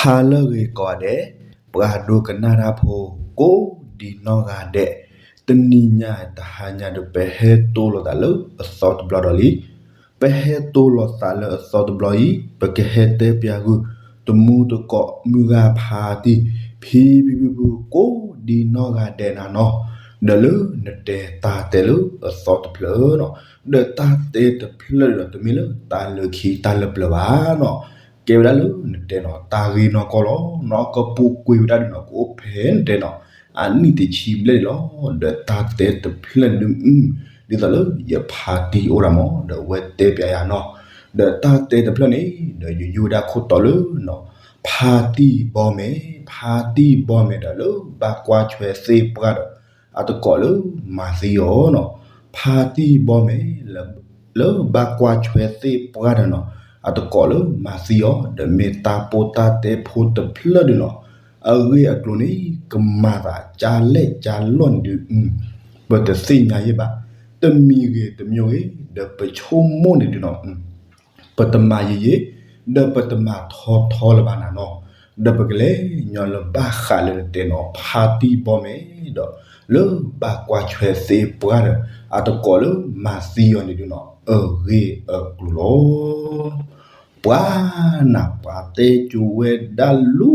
ဟါလၢအဂ့ၤကိးဂၤဒဲး, ပှၤဒိကနၣ်တၢ်ဖိ ကိးဒံနီၢ်ဂၤဒဲး, တနံၤညါတဟါညါဒီး ပဟဲတိၢ်လိာ်သးလၢအသီတဘျီဒီးလံ. ပဟဲတိၢ်လိာ်သးလၢအသီတဘျီအံၤ ပကဟဲတဲပၠးဂုာ် တမူတကိး မုၢ်ဂၤဖါတံၢ် ဖံဖံဖုဖု ကိးဒံနီၢ်ဂၤဒဲးနၤနီၤ, ဒီးလၢနတဲတၢ်တဲလၢအသီတဖျၢၣ်နီၤ, ဒီးတၢ်တဲတဖျၢၣ်ဒီး တမ့ၢ်လၢတၢ်လၢခံတၢ်လၢပျၢၤဘၣ်နီၤ, ကဲဝဲဒၣ်လၢနတဲနီၤ တၢ်ဂ့ၢ်နီၢ်ကီၢ်လီၤ. နီၢ်ကပူၤကွံာ်ဝဲဒၣ်ဒုးနီၤ ကအိၣ်ဖဲနတဲနီၤ အနံၣ်တဆံဘျဲၣ်န့ၣ်လီၤ. ဒီးတၢ်တဲတဖျၢၣ်န့ၣ်ဒုး အု ဒ်သိးလၢယဖါတံၢ်အိၣ်ဒၣ်မး ဒီးအဝဲတဲပၠးယၤနီၤ, ဒီးတၢ်တဲတဖျၢၣ်န့ၣ် ဒီးယိယိဝဲဒၣ်ခိၣ်တီလၢနီၤ ဖါတံၢ်ဘီမဲာ်, ဖါတံၢ်ဘီမဲာ်ဒီးလၢဘၣ်ကွၢ်ဆွဲသ့ၣ်ပှၢ်ဒီး အတကိးလၢမၤသံအီၤနီၤ, ဖါတံၢ်ဘီမဲာ် လၢဘၣ်ကွၢ်ဆွဲသ့ၣ်ပှၢ်ဒီးနီၤ အတကိးလၢမၤသံအီၤ ဒီးမ့ၢ်တၢ်ပိၢ်တၢ်တဲဖိတဖျၢၣ်ဒုးနီၤ အဂ့ၢ်အကျိၤန့ၣ် ကမၤသးကၢ်လဲၣ်ကၢ်လီၢ်န့ၣ်ဒုး ပတသ့ၣ်ညါယဲၢ်ဘၣ်. တမံၤဂ့ၤတမံၤဂ့ၤ ဒီးပဆိကမိၣ်န့ၣ်ဒုးနီၤ ပတမၤယံာ်ယံာ် ဒီးပတမၤထီထီလၢၤဘၣ်နၤနီၤ, ဒီးပကလဲၤညီလၢဘၣ်ဃးလၢနတဲနီၤ ဖါတံၢ်ဘီမဲာ်ဒီး လၢဘၣ်ကွၢ်ဆွဲသ့ၣ်ပှၢ်ဒီး အတကိးလၢမၤသံအီၤန့ၣ်ဒုးနီၤ အဂ့ၢ်အကျိၤလီၤ. ပှၤနၤပှၤတဲကၠိဝဲဒၣ်လူ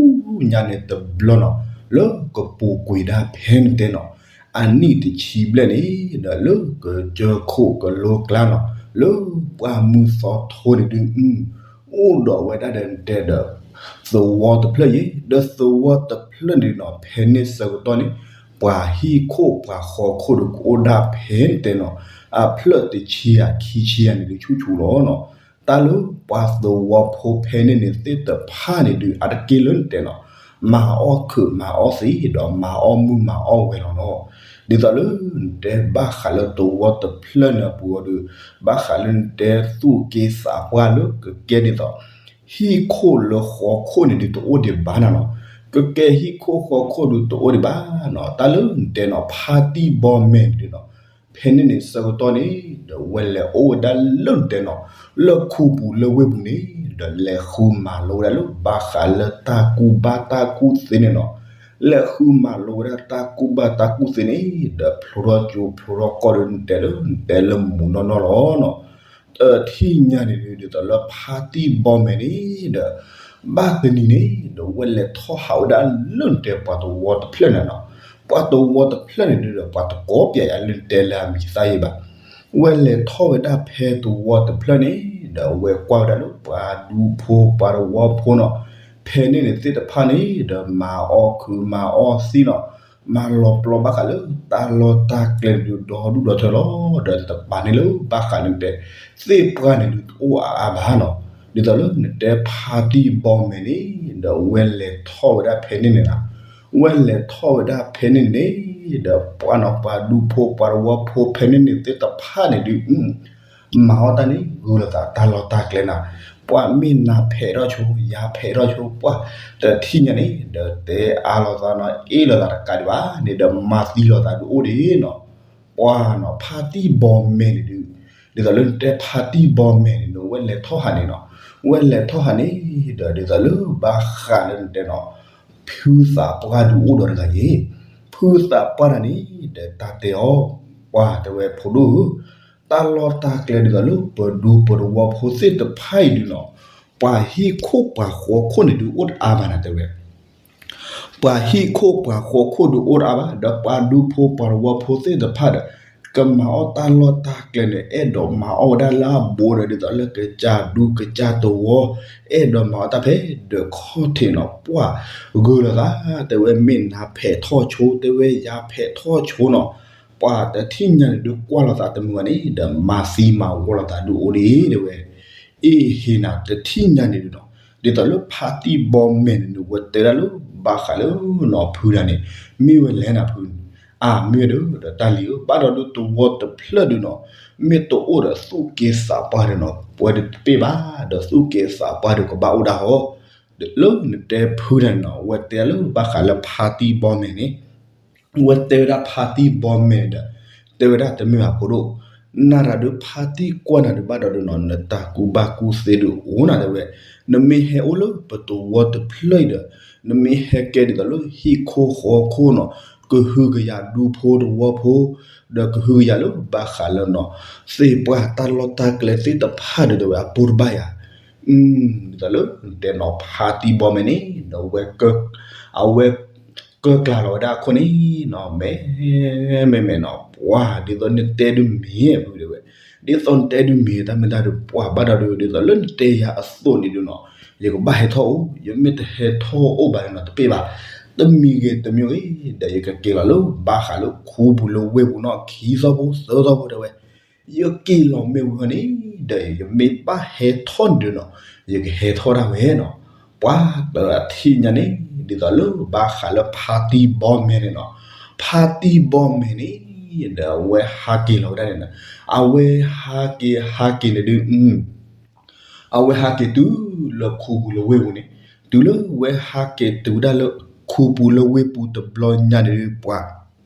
ညါန့ၣ်တဘျီနီၤ လၢကပူၤကွံာ်ဒၣ်ဖဲနတဲနီၤ အနံၣ်တဆံဘျဲၣ်န့ၣ် ဒီးလၢကစၢၢ်ခိၣ်ကလိကျါနီၤ လၢပှၢ်မုၢ်သီထိန့ၣ်ဒုး အိၣ်ဒီးဝဲဒၣ်ဒီးနတဲဒီး သဝီတဖျၢၣ်အံၤ ဒီးသဝီတဖျၢၣ်န့ၣ်နီၤ ဖဲန့ၣ်ဆၢကတီၢ်န့ၣ် ပှၤဟံၣ်ခိၣ်ပှၤဃီခိၣ်ဒီးကအိၣ်ဒၣ်ဖဲနတဲနီၤ အဖျၢၣ်တဆံယၤခံဆံယၤန့ၣ်ဒုးဆူၣ်ဆူၣ်လီၤနီၤ. တၢ်လၢပှၤသဝီဖိဖဲန့ၣ်န့ၣ်သ့ၣ်တဖၣ်န့ၣ်ဒုး အတက့ၢ်လၢနတဲနီၤ မၤအီၣ်ခုးမၤအီၣ်သံး ဒီးမၤအီၣ်မုၢ်မၤအီၣ်ဝဲလီၤနီၤ. ဒ်သိးလၢနတဲဘၣ်ဃးလၢသဝီတဖျၢၣ်န့ၣ်အပူၤအီၤဒီး ဘၣ်ဃးလၢနတဲသူၣ်က့သးပှၢ်လၢကကဲဒ်သိး ဟံၣ်ခိၣ်လၢဃီခိၣ်န့ၣ်ဒုးတအိၣ်ဒံးဘၣ်နၤနီၤ. ကကဲဟံၣ်ခိၣ်ဃီခိၣ်ဒုးတအိၣ်ဒံးဘၣ်နီၤ. တၢ်လၢနတဲနီၤ ဖါတံၢ်ဘီမဲာ်န့ၣ်ဒုးနီၤ ဖဲန့ၣ်န့ၣ်ဆၢကတီၢ်န့ၣ် ဒီးဝဲလဲၤအိၣ်ဝဲဒၣ်လၢနတဲနီၤ လၢခူပူၤလၢဝ့ၢ်ပူၤန့ၣ် ဒီးလဲၤဃုမၤလိဝဲဒၣ်လၢဘၣ်ဃးလၢတၢ်ကူၣ်ဘၣ်တၢ်ကူၣ်သ့န့ၣ်နီၤ. လဲၤဃုမၤလိဝဲဒၣ်တၢ်ကူၣ်ဘၣ်တၢ်ကူၣ်သ့န့ၣ် ဒီးဖျိထီၣ်ကၠိဖျိထီၣ်ကီၢ်ဒီးနတဲလၢ နတဲလၢမူးနီၢ်နီၢ်လီၤနီၤ. တထံၣ်ညါန့ၣ်ဒုး ဒ်သိးလၢဖါတံၢ်ဘီမဲာ်န့ၣ်ဒီး ဘၣ်တနံၤန့ၣ် ဒီးဝဲလဲၤထီၣ်ဟးဝဲဒၣ်လၢနတဲပှၤသဝီတဖျၢၣ်န့ၣ်နီၤ. ပှၤသဝီတဖျၢၣ်န့ၣ်ဒုးဒီး ပှၤတကိးပၠးယၤလၢနတဲလၢအမံၤသၣ်ယဲၢ်ဘၣ်. ဝဲလဲၤထီၣ်ဝဲဒၣ်ဖဲသဝီတဖျၢၣ်န့ၣ် ဒီးဝဲကွၢ်ဝဲဒၣ်လၢပှၤဒူဖိပှၤသဝီဖိနီၤ ဖဲန့ၣ်န့ၣ်သ့ၣ်တဖၣ်န့ၣ် ဒီးမၤအီၣ်ခုးမၤအီၣ်သံးနီၤ မၤလီၤပျီဘၣ်ဃးလၢတၢ်လီၢ်တၢ်ကျဲန့ၣ်ဒုးဒီဒူၣ်ဒီထၢလီၤ. ဒီးတပာ်န့ၢ်လၢဘၣ်ဃးလၢနတဲ သ့ၣ်ပှၢ်န့ၣ်ဒုးတအိၣ်အါအါဘၣ်နီၤ. ဒ်သိးလၢနတဲဖါတံၢ်ဘီမဲာ်န့ၣ် ဒီးဝဲလဲၤထီၣ်ဝဲဒၣ်ဖဲန့ၣ်န့ၣ်နီၤ. ဝဲလဲၤထီၣ်ဝဲဒၣ်ဖဲန့ၣ်န့ၣ် ဒီးပှၤနီၤပှၤဒူဖိပှၤသဝီဖိဖဲန့ၣ်န့ၣ်သ့ၣ်တဖၣ်န့ၣ်ဒုး မၤအီၣ်တၢ်န့ၣ်ဂုာ်လိာ်သးတၢ်လီၢ်တၢ်ကျဲနၤ. ပှၤမ့ၢ်နၤဖဲးထီၣ်ဆိ ယၤဖဲးထီၣ်ဆိ ပှၤတထံၣ်ညါန့ၣ် ဒီးတဲအါလိာ်သးနီၤ အ့ၣ်လိာ်သးတကးဒံးဘၣ်န့ၣ် ဒီးမၤသံလိာ်သးဒုးအိၣ်ဒံးနီၤ. ပှၤနီၤဖါတံၢ်ဘီမဲာ်န့ၣ်ဒုး ဒ်သိးလၢနတဲဖါတံၢ်ဘီမဲာ်န့ၣ် ဝဲလဲၤထီၣ်ဟးန့ၣ်နီၤ. ဝဲလဲၤထီၣ်ဟးန့ၣ် ဒီးဒ်သိးလၢဘၣ်ဃးလၢနတဲနီၤ ဖုသးပှၢ်ဒုးအိၣ်ဒီးတဂၤအံၤ ဖုသးပှၢ်တဂၤန့ၣ် ဒီးတၢ်တဲအီၤ ပှၤတဲဝဲဖိဒိၣ်ဧၢ တၢ်လီၢ်တၢ်ကျဲဒ်သိးလၢပဒူပသဝီဖိသ့ၣ်တဖၣ်အံၤဒုးနီၤ ပှၤဟံၣ်ခိၣ်ပှၤဃီခိၣ်န့ၣ်ဒုးအိၣ်တအါဘၣ်နၤတဲဝဲ ပှၤဟံၣ်ခိၣ်ပှၤဃီခိၣ်ဒုးအိၣ်တအါဘၣ် ဒီးပှၤဒူဖိပှၤသဝီဖိသ့ၣ်တဖၣ်ဒီး ကမၤအီၣ်တၢ်လီၢ်တၢ်ကျဲန့ၣ် အဲၣ်ဒိးမၤအီၣ်ဝဲဒၣ်လၢအဘူးဒီး ဒ်သိးလၢကစၢ်ဒူကစၢ်သဝီ အဲၣ်ဒိးမၤအီၣ်တၢ်ဖဲဒီးခီၣ်ထံးနီၤ ပှၤဂုာ်လိာ်သး တဲဝဲမ့ၢ်နၤဖဲးထီၣ်ဆိ တဲဝဲယၤဖဲးထီၣ်ဆိနီၤ ပှၤတထံၣ်ညါန့ၣ်ဒုးကွၢ်လိာ်သးတမုာ်ဘၣ်န့ၣ် ဒီးမၤသံမၤဝီလိာ်သးဒုးအိၣ်ဒံးတဲဝဲ အ့ၣ်ဟ့ၣ်နၤတထံၣ်ညါန့ၣ်ဒုးနီၤ ဒ်သိးလၢဖါတံၢ်ဘီမဲာ်န့ၣ် ဝဲတဲဒၣ်လၢဘၣ်ဃးလၢနီၤဖုဒၣ်န့ၣ် မ့ၢ်ဝဲလဲၣ်နၤဖုန့ၣ် အမ့ၢ်ဝဲဒီး ဒီးတၢ်လံၤဧၢ ဘၣ်ဒီးဒုးသဝီတဖျၢၣ်ဒုးနီၤ မ့ၢ်တအိၣ်ဒီးသူၣ်က့သးပှၢ်ဒုးနီၤ ပှဲၤဒုးတပ့ၢ်ဘၣ် ဒီးသူၣ်က့သးပှၢ်ဒုးကဘၣ်အိၣ်ဒၣ်ဟီ လၢနတဲဖုဒၣ်န့ၣ်နီၤ ဝဲတဲလၢဘၣ်ဃးလၢဖါတံၢ်ဘီမဲာ်န့ၣ် ဝဲတဲဝဲဒၣ်ဖါတံၢ်ဘီမဲာ်န့ၣ်ဒီး တဲဝဲဒၣ်တမ့ၢ်ဘၣ်ဖိဒိၣ်, နၤတၢ်ဒုးဖါတံၢ်ကွၢ်နၤဒုးဘၣ်ဒီးဒုးနီၤ နတၢ်ကူၣ်ဘၣ်ကူၣ်သ့ဒုးအိၣ်နၤတဲဝဲ, နမ့ၢ်ဟဲအိၣ်လၢပတဝီတဖျၢၣ်အံၤဒီး နမ့ၢ်ဟဲကဲဒ်သိးလၢဟံၣ်ခိၣ်ဃီခိၣ်နီၤ, ကဟုကယာ်ဒူဖိတဝီဖိ, ဒီးကဟုကယာ်လၢဘၣ်ဃးလၢနီၤ သ့ၣ်ပှၢ်တၢ်လီၢ်တၢ်ကျဲသ့ၣ်တဖၣ်ဒုးတဲဝဲအပိၢ်တဘၣ်ယၤ ဒ်သိးလၢနတဲနီၤ ဖါတံၢ်ဘီမဲာ်န့ၣ် ဒီးဝဲ အဝဲ ကၢၢ်ကျါလီၤဝဲဒၣ်အခိၣ်န့ၣ်နီၤ မဲာ် မဲာ်မဲာ်နီၤ ပှၤဒ်သိးနတဲဒုးမ့ၢ်ဝဲတဲဝဲ, ဒ်သိးနတဲဒုးမ့ၢ်တၢ်မ့ၢ်တၢ်ဒုးပှၤဘၣ်ဒီးဒုး ဒ်သိးလၢနတဲယၤအသိးန့ၣ်ဒုးနီၤ ယကဘၣ်ဟဲထီၣ်အိၣ် ယမ့ၢ်တဟဲထီၣ်အိၣ်ဘၣ်န့ၣ်နီၤ တပ့ၢ်ဘၣ် တမံၤဂ့ၤတမံၤဂ့ၤ ဒီးယကက့ၤလီၤလၢဘၣ်ဃးလၢခူပူၤလၢဝ့ၢ်ပူၤနီၤ ခံသီဖိသၢသီဖိတဲဝဲ ယက့ၤလီၤမ့ၢ်ဝံၤဃီန့ၣ် ဒီးယမ့ၢ်ဘၣ်ဟဲထီၣ်န့ၣ်ဒုးနီၤ ယကဟဲထီၣ်ဒၣ်ဝဲနီၤ ပှၤကျၢၤအထံၣ်ညါန့ၣ် ဒ်သိးလၢဘၣ်ဃးလၢဖါတံၢ်ဘီမဲာ်န့ၣ်နီၤ ဖါတံၢ်ဘီမဲာ်န့ၣ် ဒီးအဝဲဟးက့ၤလီၤဝဲဒၣ်န့ၣ်နီၤ အဝဲဟးက့ၤဟးက့ၤန့ၣ်ဒုး အဝဲဟးက့ၤတုၤလၢခူပူၤလၢဝ့ၢ်ပူၤန့ၣ် တုၤလၢဝဲဟးက့ၤတုၤဝဲဒၣ်လၢခူပူၤလၢဝ့ၢ်ပူၤတဘျီညါန့ၣ်ဒုးပှၤ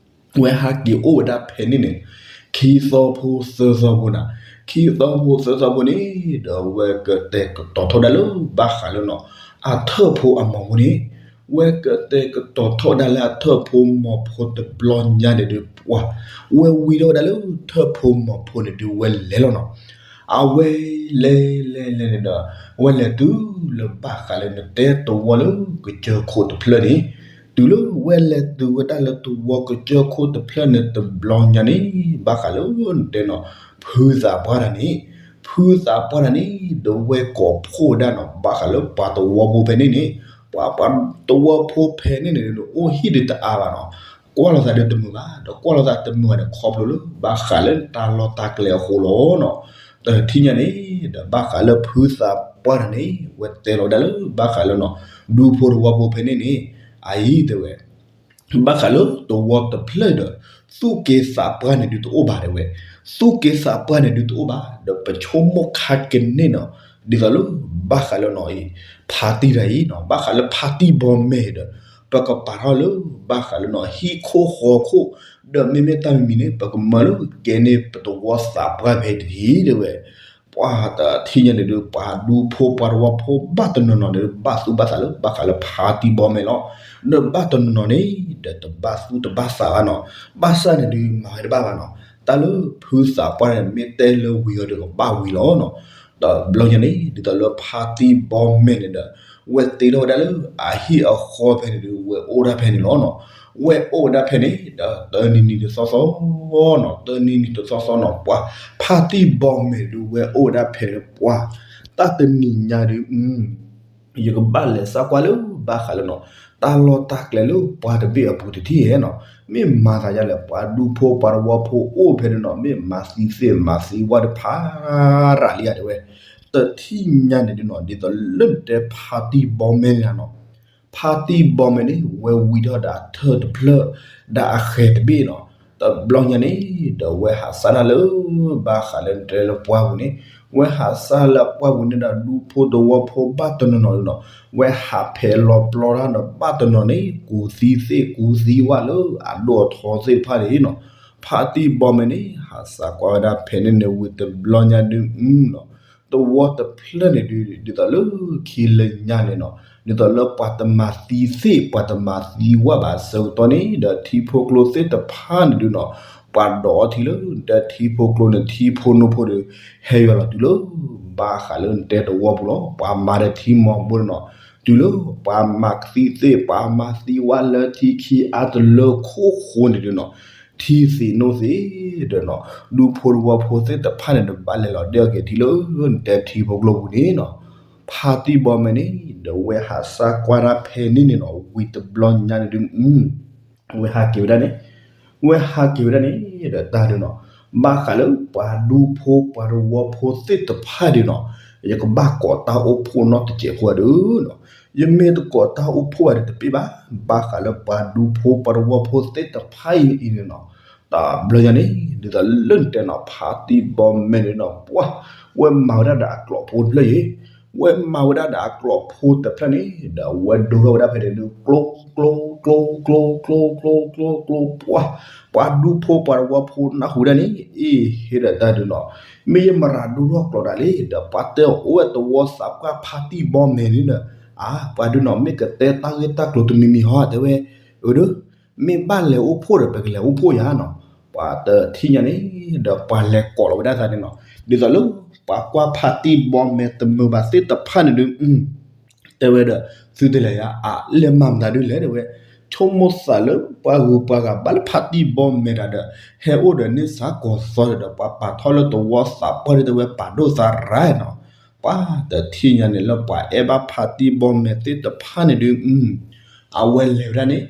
ဝဲဟးက့ၤအိၣ်ဝဲဒၣ်ဖဲန့ၣ်န့ၣ် ခံသီဖိသၢသီဖိနီၤ ခံသီဖိသၢသီဖိန့ၣ် ဒီးဝဲကတဲာ်ကတီၤထီၣ်ဝဲဒၣ်လၢဘၣ်ဃးလၢနီၤ အထၢၣ်ဖိအမီၤဖိန့ၣ် ဝဲကတဲာ်ကတီၤထီၣ်ဝဲဒၣ်လၢအထၢၣ်ဖိမီၤဖိတဘျီညါန့ၣ်ဒုးပှၤ ဝဲဝံထီၣ်ဝဲဒၣ်လၢထၢၣ်ဖိမီၤဖိန့ၣ်ဒုးဝဲလဲၤလီၤနီၤ အဝဲလဲၤလဲၤလဲၤလဲၤန့ၣ်ဒီး ဝဲလဲၤတုၤလၢဘၣ်ဃးလၢနတဲတဝီလၢကစၢၢ်ခိၣ်တဖျၢၣ်န့ၣ် တုၤလၢဝဲလဲၤတုၤဝဲဒၣ်လၢတဝီကစၢၢ်ခိၣ်တဖျၢၣ်န့ၣ်တဘျီညါန့ၣ် ဘၣ်ဃးလၢနတဲနီၤ ဖုသးပှၢ်တၢ်န့ၣ် ဖုသးပှၢ်တၢ်န့ၣ် ဒီးဝဲကိးဖှိၣ်ဝဲဒၣ်နီၤ ဘၣ်ဃးလၢပှၤတဝီဖိဖဲန့ၣ်န့ၣ် ပှၤပှၤတဝီဖိဖဲန့ၣ်န့ၣ် အိၣ်ဟံၣ်ဒုးတအါဘၣ်နီၤ ကွၢ်လိာ်သးဒုးတမုာ်ဘၣ် ဒီးကွၢ်လိာ်သးတမုာ်ဘၣ်န့ၣ် ခီဖျိလၢဘၣ်ဃးလၢတၢ်လီၢ်တၢ်ကျဲအဃိလီၤနီၤ တထံၣ်ညါန့ၣ် ဒီးဘၣ်ဃးလၢဖုသးပှၢ်တၢ်န့ၣ် ဝဲတဲလီၤဝဲဒၣ်လၢဘၣ်ဃးလၢနီၤ ဒူဖိတဝီဖိဖဲန့ၣ်န့ၣ် အအံၤတဲဝဲ ဘၣ်ဃးလၢတဝီတဖျၢၣ်ဒီး သူၣ်က့သးပှၢ်န့ၣ်ဒုးတအိၣ်ဘၣ်တဲဝဲ, သူၣ်က့သးပှၢ်န့ၣ်ဒုးတအိၣ်ဘၣ် ဒီးပဆိကမိၣ်ခါကန့ၢ်နီၤ ဒ်သိးလၢဘၣ်ဃးလၢနီၤအံၤ ဖါတံၢ်တၢ်အံၤနီၤ ဘၣ်ဃးလၢဖါတံၢ်ဘီမဲာ်ဒီး ပကပာ်ထီၣ်လၢဘၣ်ဃးလၢနီၤ ဟံၣ်ခိၣ်ဃီခိၣ် ဒီးမ့မ့ၢ်တၢ်မံၤမံၤန့ၣ် ပကမၢလၢကဲန့ၢ်ပတဝီသးပှၢ်ဖဲတဂ့ၤတဲဝဲ ပှၤတထံၣ်ညါန့ၣ်ဒုး ပှၤဒူဖိပှၤတဝီဖိဘၣ်တနီၤနီၤန့ၣ် ဘၣ်သူၣ်ဘၣ်သးလၢဘၣ်ဃးလၢဖါတံၢ်ဘီမဲာ်လီၤ. ဒီးဘၣ်တနီၤနီၤန့ၣ် ဒီးတဘၣ်သူၣ်တဘၣ်သးဘၣ်နီၤ, ဘၣ်ဆၣ်န့ၣ်ဒုးမၤဝဲတဘၣ်ဘၣ်နီၤ, တၢ်လၢဖုသးပှၢ်န့ၣ် မ့ၢ်တဲလၢဝံၤအီၤဒီးကဘၣ်ဝံၤလီၤနီၤ. တဘျီညါန့ၣ် ဒ်သိးလၢဖါတံၢ်ဘီမဲာ်န့ၣ်ဒီး ဝဲတ့ထီၣ်ဝဲဒၣ်လၢအဟံၣ်အဃီဖဲန့ၣ်ဒုး ဝဲအိၣ်ဒၣ်ဖဲန့ၣ်လီၤနီၤ. ဝဲအိၣ်ဝဲဒၣ်ဖဲန့ၣ် ဒီးတနံၤနံၤတသီသီနီၤ, တနံၤနံၤတသီသီနီၤ, ပှၤဖါတံၢ်ဘီမဲာ်ဒုး ဝဲအိၣ်ဝဲဒၣ်ဖဲန့ၣ် ပှၤတၢ်တနံၤညါဒုး ယကဘၣ်လဲၤသံကွၢ်လၢဘၣ်ဃးလၢနီၤ, တၢ်လီၢ်တၢ်ကျဲလၢပှၤတဘ့ၣ်အပူၤတထံၣ်ဧါနီၤ, မ့ၢ်မၤသးဒ်လဲၣ်, ပှၤဒူဖိပှၤတဝီဖိအိၣ်ဖဲန့ၣ်နီၤ, မ့ၢ်မၤသံသ့ၣ်မၤသံဝၣ်တဖၣ်ရၤလံဧါတဲဝဲ, တထံၣ်ညါန့ၣ်ဒုးနီၤ, ဒ်သိးလၢနတဲဖါတံၢ်ဘီမဲာ်န့ၣ်နီၤ, ဖါတံၢ်ဘီမဲာ်န့ၣ် ဝဲဝံထီၣ်ဒီးအထၢၣ်တဖျၢၣ် ဒီးအဃဲၤတဘ့ၣ်နီၤ, တဘျီညါန့ၣ် ဒီးဝဲဟးစၢ်ဒၣ်လၢ ဘၣ်ဃးလၢနတဲလၢပှၢ်ပူၤန့ၣ်, ဝဲဟးစၢ်လၢပှၢ်ပူၤန့ၣ်ဒီး ဒူဖိတဝီဖိဘၣ်တနီၤနီၤနီၤ, ဝဲဟးဖဲးလီၤပျီတၢ်ဒီး ဘၣ်တနီၤန့ၣ် ကူၣ်သံသ့ၣ်ကူၣ်သံဝၣ်လၢအဒိၣ်အထီသ့ၣ်တဖၣ်န့ၣ်နီၤ, ဖါတံၢ်ဘီမဲာ်န့ၣ် ဟးစၢ်ကွၢ်ဝဲဒၣ်ဖဲန့ၣ်န့ၣ် ဝံၤတဘျီညါဒုးနီၤ, တဝီတဖျၢၣ်န့ၣ်ဒုး ဒ်သိးလၢခံလၢညါန့ၣ်နီၤ, ဒ်သိးလၢပှၤတမၤသံသ့ၣ် ပှၤတမၤသံဝၣ်ဘၣ်အဆၢကတီၢ်န့ၣ် ဒီးထံဖိကျိသ့ၣ်တဖၣ်န့ၣ်ဒုးနီၤ, ပှၤဒိးအီထံလၢ ဒီးထံဖိကျိန့ၣ် ထံဖိနိဖိဒီး ဟဲယွၤလီၤတုၤလၢ ဘၣ်ဃးလၢနတဲတဝီပူၤလီၤ, ပှၤမၤဒီးထံမီၤဘိန့ၣ်နီၤ, တုၤလၢပှၤမၤကသံၣ်သ့ၣ် ပှၤမၤသံဝၣ်လၢထံခံအါတလၢခိၣ်ဃိန့ၣ်ဒုးနီၤ, ထံသ့ၣ်နိသ့ၣ်ဒီးနီၤ, ဒူဖိတဝီဖိသ့ၣ်တဖၣ်န့ၣ် တဘၣ်လဲၤလီၤဒဲအီၤက့ၤထံလၢ နတဲထံဖိကျိပူၤန့ၣ်နီၤ, ဖါတံၢ်ဘီမဲာ်န့ၣ် ဒီးဝဲဟးစၢ်ကွၢ်တၢ်ဖဲန့ၣ်န့ၣ်နီၤ, ဝံၤတဘျီညါန့ၣ်ဒုး ဝဲဟးက့ၤဝဲဒၣ်န့ၣ်, ဝဲဟးက့ၤဝဲဒၣ်န့ၣ် ဒီးတၢ်ဒုးနီၤ, ဘၣ်ဃးလၢပှၤဒူဖိပှၤတဝီဖိသ့ၣ်တဖၣ်ဒုးနီၤ, ယကဘၣ်ကိးတၢ်အိၣ်ဖှိၣ်နီတစဲးဖိဒုးနီၤ, ယမ့ၢ်တကိးတၢ်အိၣ်ဖှိၣ်ဘၣ်ဒီးတပ့ၢ်ဘၣ်, ဘၣ်ဃးလၢပှၤဒူဖိပှၤတဝီဖိသ့ၣ်တဖၣ်အံၤန့ၣ်နီၤ, တဘျီညါန့ၣ် ဒ်သိးလၢနတဲနီၤ ဖါတံၢ်ဘီမဲာ်န့ၣ်နီၤ ပှၤ ဝဲမၤဝဲဒၣ်ဒီးအကျိာ်ဖိတဖျၢၣ်အံၤ, ဝဲမၤဝဲဒၣ်ဒီးအကျိာ်ဖိတဖျၢၣ်န့ၣ် ဒီးဝဲဒိထီၣ်ဝဲဒၣ်ဖဲန့ၣ်ဒုး ကျိကျိ ကျိ ကျိ ကျိ ကျိ ကျိ ကျိ ပှၤ, ပှၤဒူဖိပှၤတဝီဖိနၢ်ဟူဒၣ်န့ၣ် အ့ၣ် ဟ့ၣ်ဒီးတၢ်ဒုးနီၤ, မ့ၢ်ယမရၤဒိၣ်ထီၣ်ကျိးဒၣ်လံ ဒီးပှၤတဲအိၣ်ဝဲတဝီသးပှၢ်ဖါတံၢ်ဘီမဲာ်န့ၣ်ဒီး, အါ ပှၤဒုးနီၤ မ့ၢ်ကတဲတၢ်ဂ့ၢ်တၢ်ကျိၤတမံၤမံၤဟီ တဲဝဲ, အၢ ဒုး မ့ၢ်ဘၣ်လဲၤအိၣ်ဖှိၣ်ဒီး ပကလဲၤအိၣ်ဖှိၣ်ယၤနီၤ, ပှၤတထံၣ်ညါန့ၣ်, ဒီးပှၤလဲၤကိးလီၤဝဲဒၣ်သးန့ၣ်နီၤ, ဒ်သိးလၢ ပှၤကွၢ်ဖါတံၢ်ဘီမဲာ်တမုာ်ဘၣ်သ့ၣ်တဖၣ်န့ၣ်ဒုး တဲဝဲဒီး သုတလဲၤယၤ အါ လဲၤမၤမတၤဒုးလဲၣ် တဲဝဲ, ဆိကမိၣ်သးလၢပှၤဂုၤပှၤဂၤဘၣ်လၢဖါတံၢ်ဘီမဲာ်တၢ်ဒီး ဟဲအိၣ်ဒီးန့ၢ်စးကီၤသီဒီး ပှၤပာ်ထီၣ်လၢတဝီသးပှၢ်ဒုး တဲဝဲပာ်ဒိၣ်သးရၤနီၤ, ပှၤတထံၣ်ညါန့ၣ်လၢပှၤအဲၣ်ဘၣ်ဖါတံၢ်ဘီမဲာ်သ့ၣ်တဖၣ်န့ၣ်ဒုး အဝဲလဲၤဝဲဒၣ်န့ၣ်,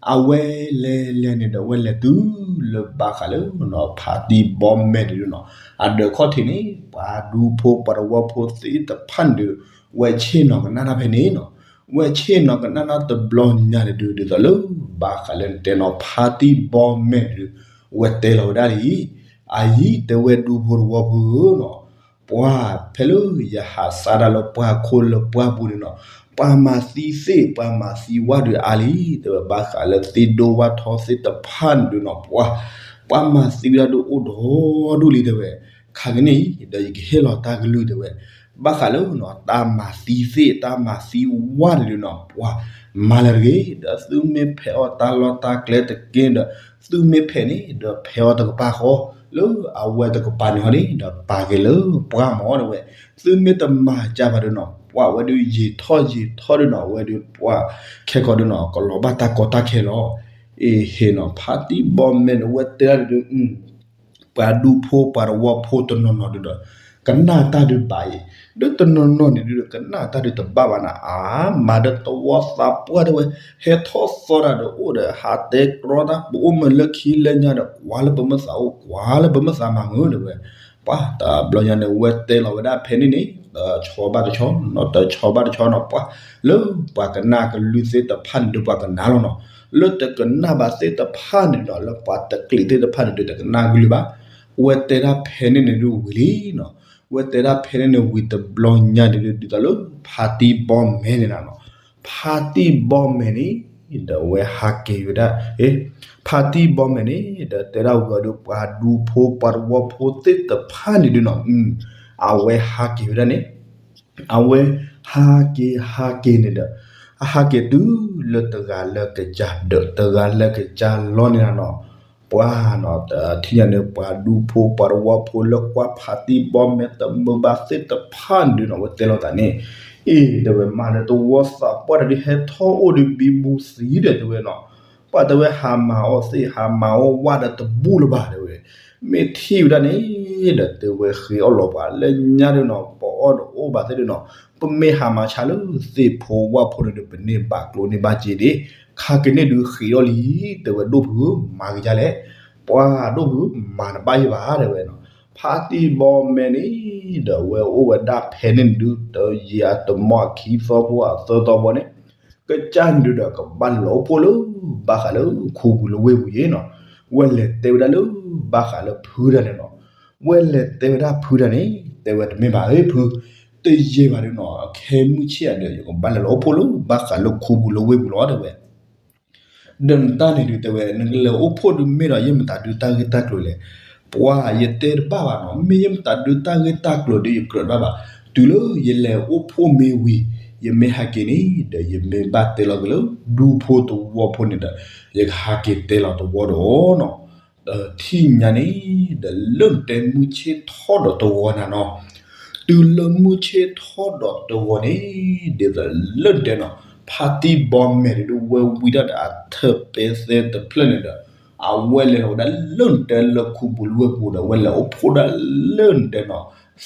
အဝဲလဲၤလဲၤန့ၣ်ဒီး အဝဲလဲၤတုၤလၢဘၣ်ဃးလၢ ဖါတံၢ်ဘီမဲာ်န့ၣ်ဒုးနီၤ, အဒၢးခီၣ်ထံးန့ၣ် ပှၤဒူဖိပှၤတဝီဖိသ့ၣ်တဖၣ်န့ၣ်ဒုး ဝဲဆ့ၣ်နီၤကနၣ်တၢ်ဖဲန့ၣ်နီၤ, ဝဲဆ့ၣ်နီၤကနၣ်တၢ်တဘျီညါန့ၣ်ဒုး ဒ်သိးလၢ ဘၣ်ဃးလၢနတဲနီၤ ဖါတံၢ်ဘီမဲာ်န့ၣ်ဒုး ဝဲတဲလီၤဝဲဒၣ်လံ, အအံၤတဲဝဲဒူဖိတဝီဖိဧၢနီၤ, ပှၤဖဲလၢယဟးစးဒၣ်လၢပှၤခိၣ်လၢပှၢ်ပူၤန့ၣ်နီၤ, ပှၤမၤသံသ့ၣ် ပှၤမၤသံဝၣ်ဒုးအါလံ, တဲဝဲဘၣ်ဃးလၢသ့ၣ်ဒိၣ်ဝၣ်ထီသ့ၣ်တဖၣ်န့ၣ်ဒုးနီၤ, ပှၤ, ပှၤမၤသံဝဲဒၣ်ဒုးအိၣ်ဒီးဒိၣ်လံတဲဝဲ, ခါကန့ၣ်အံၤ ဒီးယကဟ့ၣ်လီၤတၢ်ကလုၢ်တဲဝဲ, ဘၣ်ဃးလၢနီၤ တၢ်မၤသံသ့ၣ် တၢ်မၤသံဝၣ်န့ၣ်ဒုးနီၤ, ပှၤမၤလၢတဂ့ၤ, ဒီးသုမ့ၢ်ဖဲးအီၣ်တၢ်လီၢ်တၢ်ကျဲတက့ၢ်ဒီး သုမ့ၢ်ဖဲးန့ၣ် ဒီးဖဲးအီၣ်တကပၤဃီ, လၢအဝဲတကပၤန့ၣ်ဟီန့ၣ် ဒီးပာ်က့ၤလၢပှၢ်မၢတဲဝဲ, သုမ့ၢ်တမၤကၢ်ဘၣ်ဒုးနီၤ ပှၤဝဲဒုးယံာ်ထီၣ်ယံာ်ထီၣ်ဒုးနီၤ အဝဲဒုးပှၤခဲကီးဒုးနီၤ ကလီၤဘၣ်တၢ်ကီတၢ်ခဲလီၤ, အ့ၣ် ဟ့ၣ်နီၤ ဖါတံၢ်ဘီမဲာ်န့ၣ် ဝဲတဲဒၣ်ဒုး ပှၤဒူဖိပှၤတဝီဖိတနီၤနီၤဒုးဒီး ကနၣ်တၢ်ဒုးဘၣ်အံၤ, ဒီးတနီၤနီၤန့ၣ်ဒုး ကနၣ်တၢ်ဒုးတဘၣ်ဘၣ်နၤ အါ မၤဒီးတဝီသးပှၢ်တဲဝဲ, ဟဲထီၣ်သီတၢ်ဒီးအိၣ်ဒီး ဟးတဲကြီတၢ် ပအိၣ်မ့ၢ်လၢခံလၢညါဒီး ကွၢ်လၢပမ့ၢ်သးအိၣ် ကွၢ်လၢပမ့ၢ်သးမၤမုာ်တဲဝဲ, ပှၤတဘျီညါန့ၣ် ဝဲတဲလီၤဝဲဒၣ်ဖဲန့ၣ်န့ၣ် တဆီဘၣ်တဆီနီၤ တဆီဘၣ်တဆီနီၤ ပှၤလၢပှၤကနၣ်ကလုၢ်သ့ၣ်တဖၣ်န့ၣ်ဒုး ပှၤကနၣ်လီၤနီၤ, လၢတကနၣ်ဘၣ်သ့ၣ်တဖၣ်န့ၣ်ဒီး လၢပှၤတကျံးသ့ၣ်တဖၣ်န့ၣ်ဒုး တကနၣ်ကလုၢ်ဘၣ်, ဝဲတဲဒၣ်ဖဲန့ၣ်န့ၣ်ဒုးဝံၤလံနီၤ, ဝဲတဲဒၣ်ဖဲန့ၣ်န့ၣ်ဝံၤတဘျီညါန့ၣ်ဒုး ဒ်သိးလၢ ဖါတံၢ်ဘီမဲာ်န့ၣ်နီၤ, ဖါတံၢ်ဘီမဲာ်န့ၣ် ဒီးဝဲဟးက့ၤဝဲဒၣ်, ဖါတံၢ်ဘီမဲာ်န့ၣ် ဒီးတဲဒၣ်ဝံၤအီၤဒုး ပှၤဒူဖိပှၤတဝီဖိသ့ၣ်တဖၣ်န့ၣ်ဒုးနီၤ, အဝဲဟးက့ၤဝဲဒၣ်န့ၣ် အဝဲဟးက့ၤဟးက့ၤန့ၣ်ဒီး အဟးက့ၤတုၤလၢတဂၤလၢကစၢ်ဒၢး တဂၤလၢကစၢ်လီၢ်န့ၣ်လီၤနီၤ, ပှၤနီၤ တထံၣ်ညါန့ၣ် ပှၤဒူဖိပှၤတဝီဖိလၢကွၢ်ဖါတံၢ်ဘီမဲာ်တမုာ်ဘၣ်သ့ၣ်တဖၣ်န့ၣ်ဒုးနီၤ ဝဲတဲလီၤသးန့ၣ်, အ့ၣ် တဲဝဲ မၤဒီးတဝီသးပှၢ်တၢ်ဒုး ဟဲထီၣ်အိၣ်ဒုးဘံဘူသံဒီးတဲဝဲနီၤ, ပှၤတဲဝဲ ဟးမၤအီၣ်သ့ၣ် ဟးမၤအီၣ်ဝၣ်ဒီးတဘူၣ်လၢၤဘၣ်တဲဝဲ, မ့ၢ်ထံၣ်ဝဲဒၣ်န့ၣ် ဒီးတဲဝဲဃ့အီၣ်လီၤပှၤလၢညါဒုးနီၤ ပအီၣ်ဒီးအိၣ်ဘၣ်သ့ၣ်ဒုးနီၤ ပမ့ၢ်ဟးမၤဆါလၢသ့ၣ်ဖိဝၣ်ဖိန့ၣ်ဒုး ပန့ၢ်ဘၣ်ကျိၣ်န့ၢ်ဘၣ်စ့ဒံး, ခါကန့ၣ်ဒုးဃ့အီၣ်လံ, တဲဝဲဒိၣ်ဖုဧၢ မၤကယါလဲၣ်, ပှၤဒိၣ်ဖု မၤတဘၣ်ယံၤဘၣ်တဲဝဲနီၤ, ဖါတံၢ်ဘီမဲာ်န့ၣ် ဒီးဝဲအိၣ်ဝဲဒၣ်ဖဲန့ၣ်ဒုး တယံာ်အတမီၢ်အခံသီဖိအသၢသီဖိန့ၣ် ကစၢ်န့ၣ်ဒုးဒီးကဘၣ်လဲၤအိၣ်ဖှိၣ်လၢ ဘၣ်ဃးလၢခူပူၤလၢဝ့ၢ်ပူၤယ့နီၤ, ဝဲလဲၤတဲဝဲဒၣ်လၢ ဘၣ်ဃးလၢဖုတၢ်န့ၣ်နီၤ, ဝဲလဲၤတဲဝဲဒၣ်ဖုတၢ်န့ၣ် တဲဝဲတမ့ၢ်ဘၣ်ဧၢဖု, တယံာ်ဘၣ်ဒုးနီၤ ခဲမုၢ်ဆ့ၣ်အဒုး ယကဘၣ်လဲၤလီၤအိၣ်ဖှိၣ်လၢ ဘၣ်ဃးလၢခူပူၤလၢဝ့ၢ်ပူၤလီၤတဲဝဲ ဒီးနတၢ်န့ၣ်ဒုးတဲဝဲ နကလဲၤအိၣ်ဖှိၣ်ဒုးမ့ၢ်ဒီး ယမတၤဒုးတၢ်ဂ့ၢ်တၢ်ကျိၤလဲၣ်, ပှၤယတဲတဘၣ်ဘၣ်နီၤ, မ့ၢ်ယမတၤဒုးတၢ်ဂ့ၢ်တၢ်ကျိၤဒုး ယကြၢးတဘၣ်ဘၣ်, တုၤလၢယလဲၤအိၣ်ဖှိၣ်မ့ၢ်ဝံၤ ယမ့ၢ်ဟဲက့ၤန့ၣ် ဒီးယမ့ၢ်ဘၣ်တဲလီၤက့ၤလၢ ဒူဖိတဝီဖိန့ၣ်ဒီး ယကဟးက့ၤတဲလီၤတဝီဒီးနီၤ, ဒီးထံၣ်ညါန့ၣ် ဒီးလၢနတဲမုၢ်ဆ့ၣ်ထီၣ်ဒီးတဝီနၤနီၤ တုၤလၢမုၢ်ဆ့ၣ်ထီၣ်ဒီးတဝီန့ၣ် ဒ်သိးလၢနတဲနီၤ ဖါတံၢ်ဘီမဲာ်န့ၣ်ဒုး ဝဲဝံတၢ်ဒီးအထၢၣ်ပဲသဲတဖျၢၣ်န့ၣ်ဒီး အဝဲလဲၤလီၤဝဲဒၣ်လၢနတဲလၢခူပူၤလၢဝ့ၢ်ပူၤဒီး ဝဲလဲၤအိၣ်ဖှိၣ်ဒၣ်လၢနတဲနီၤ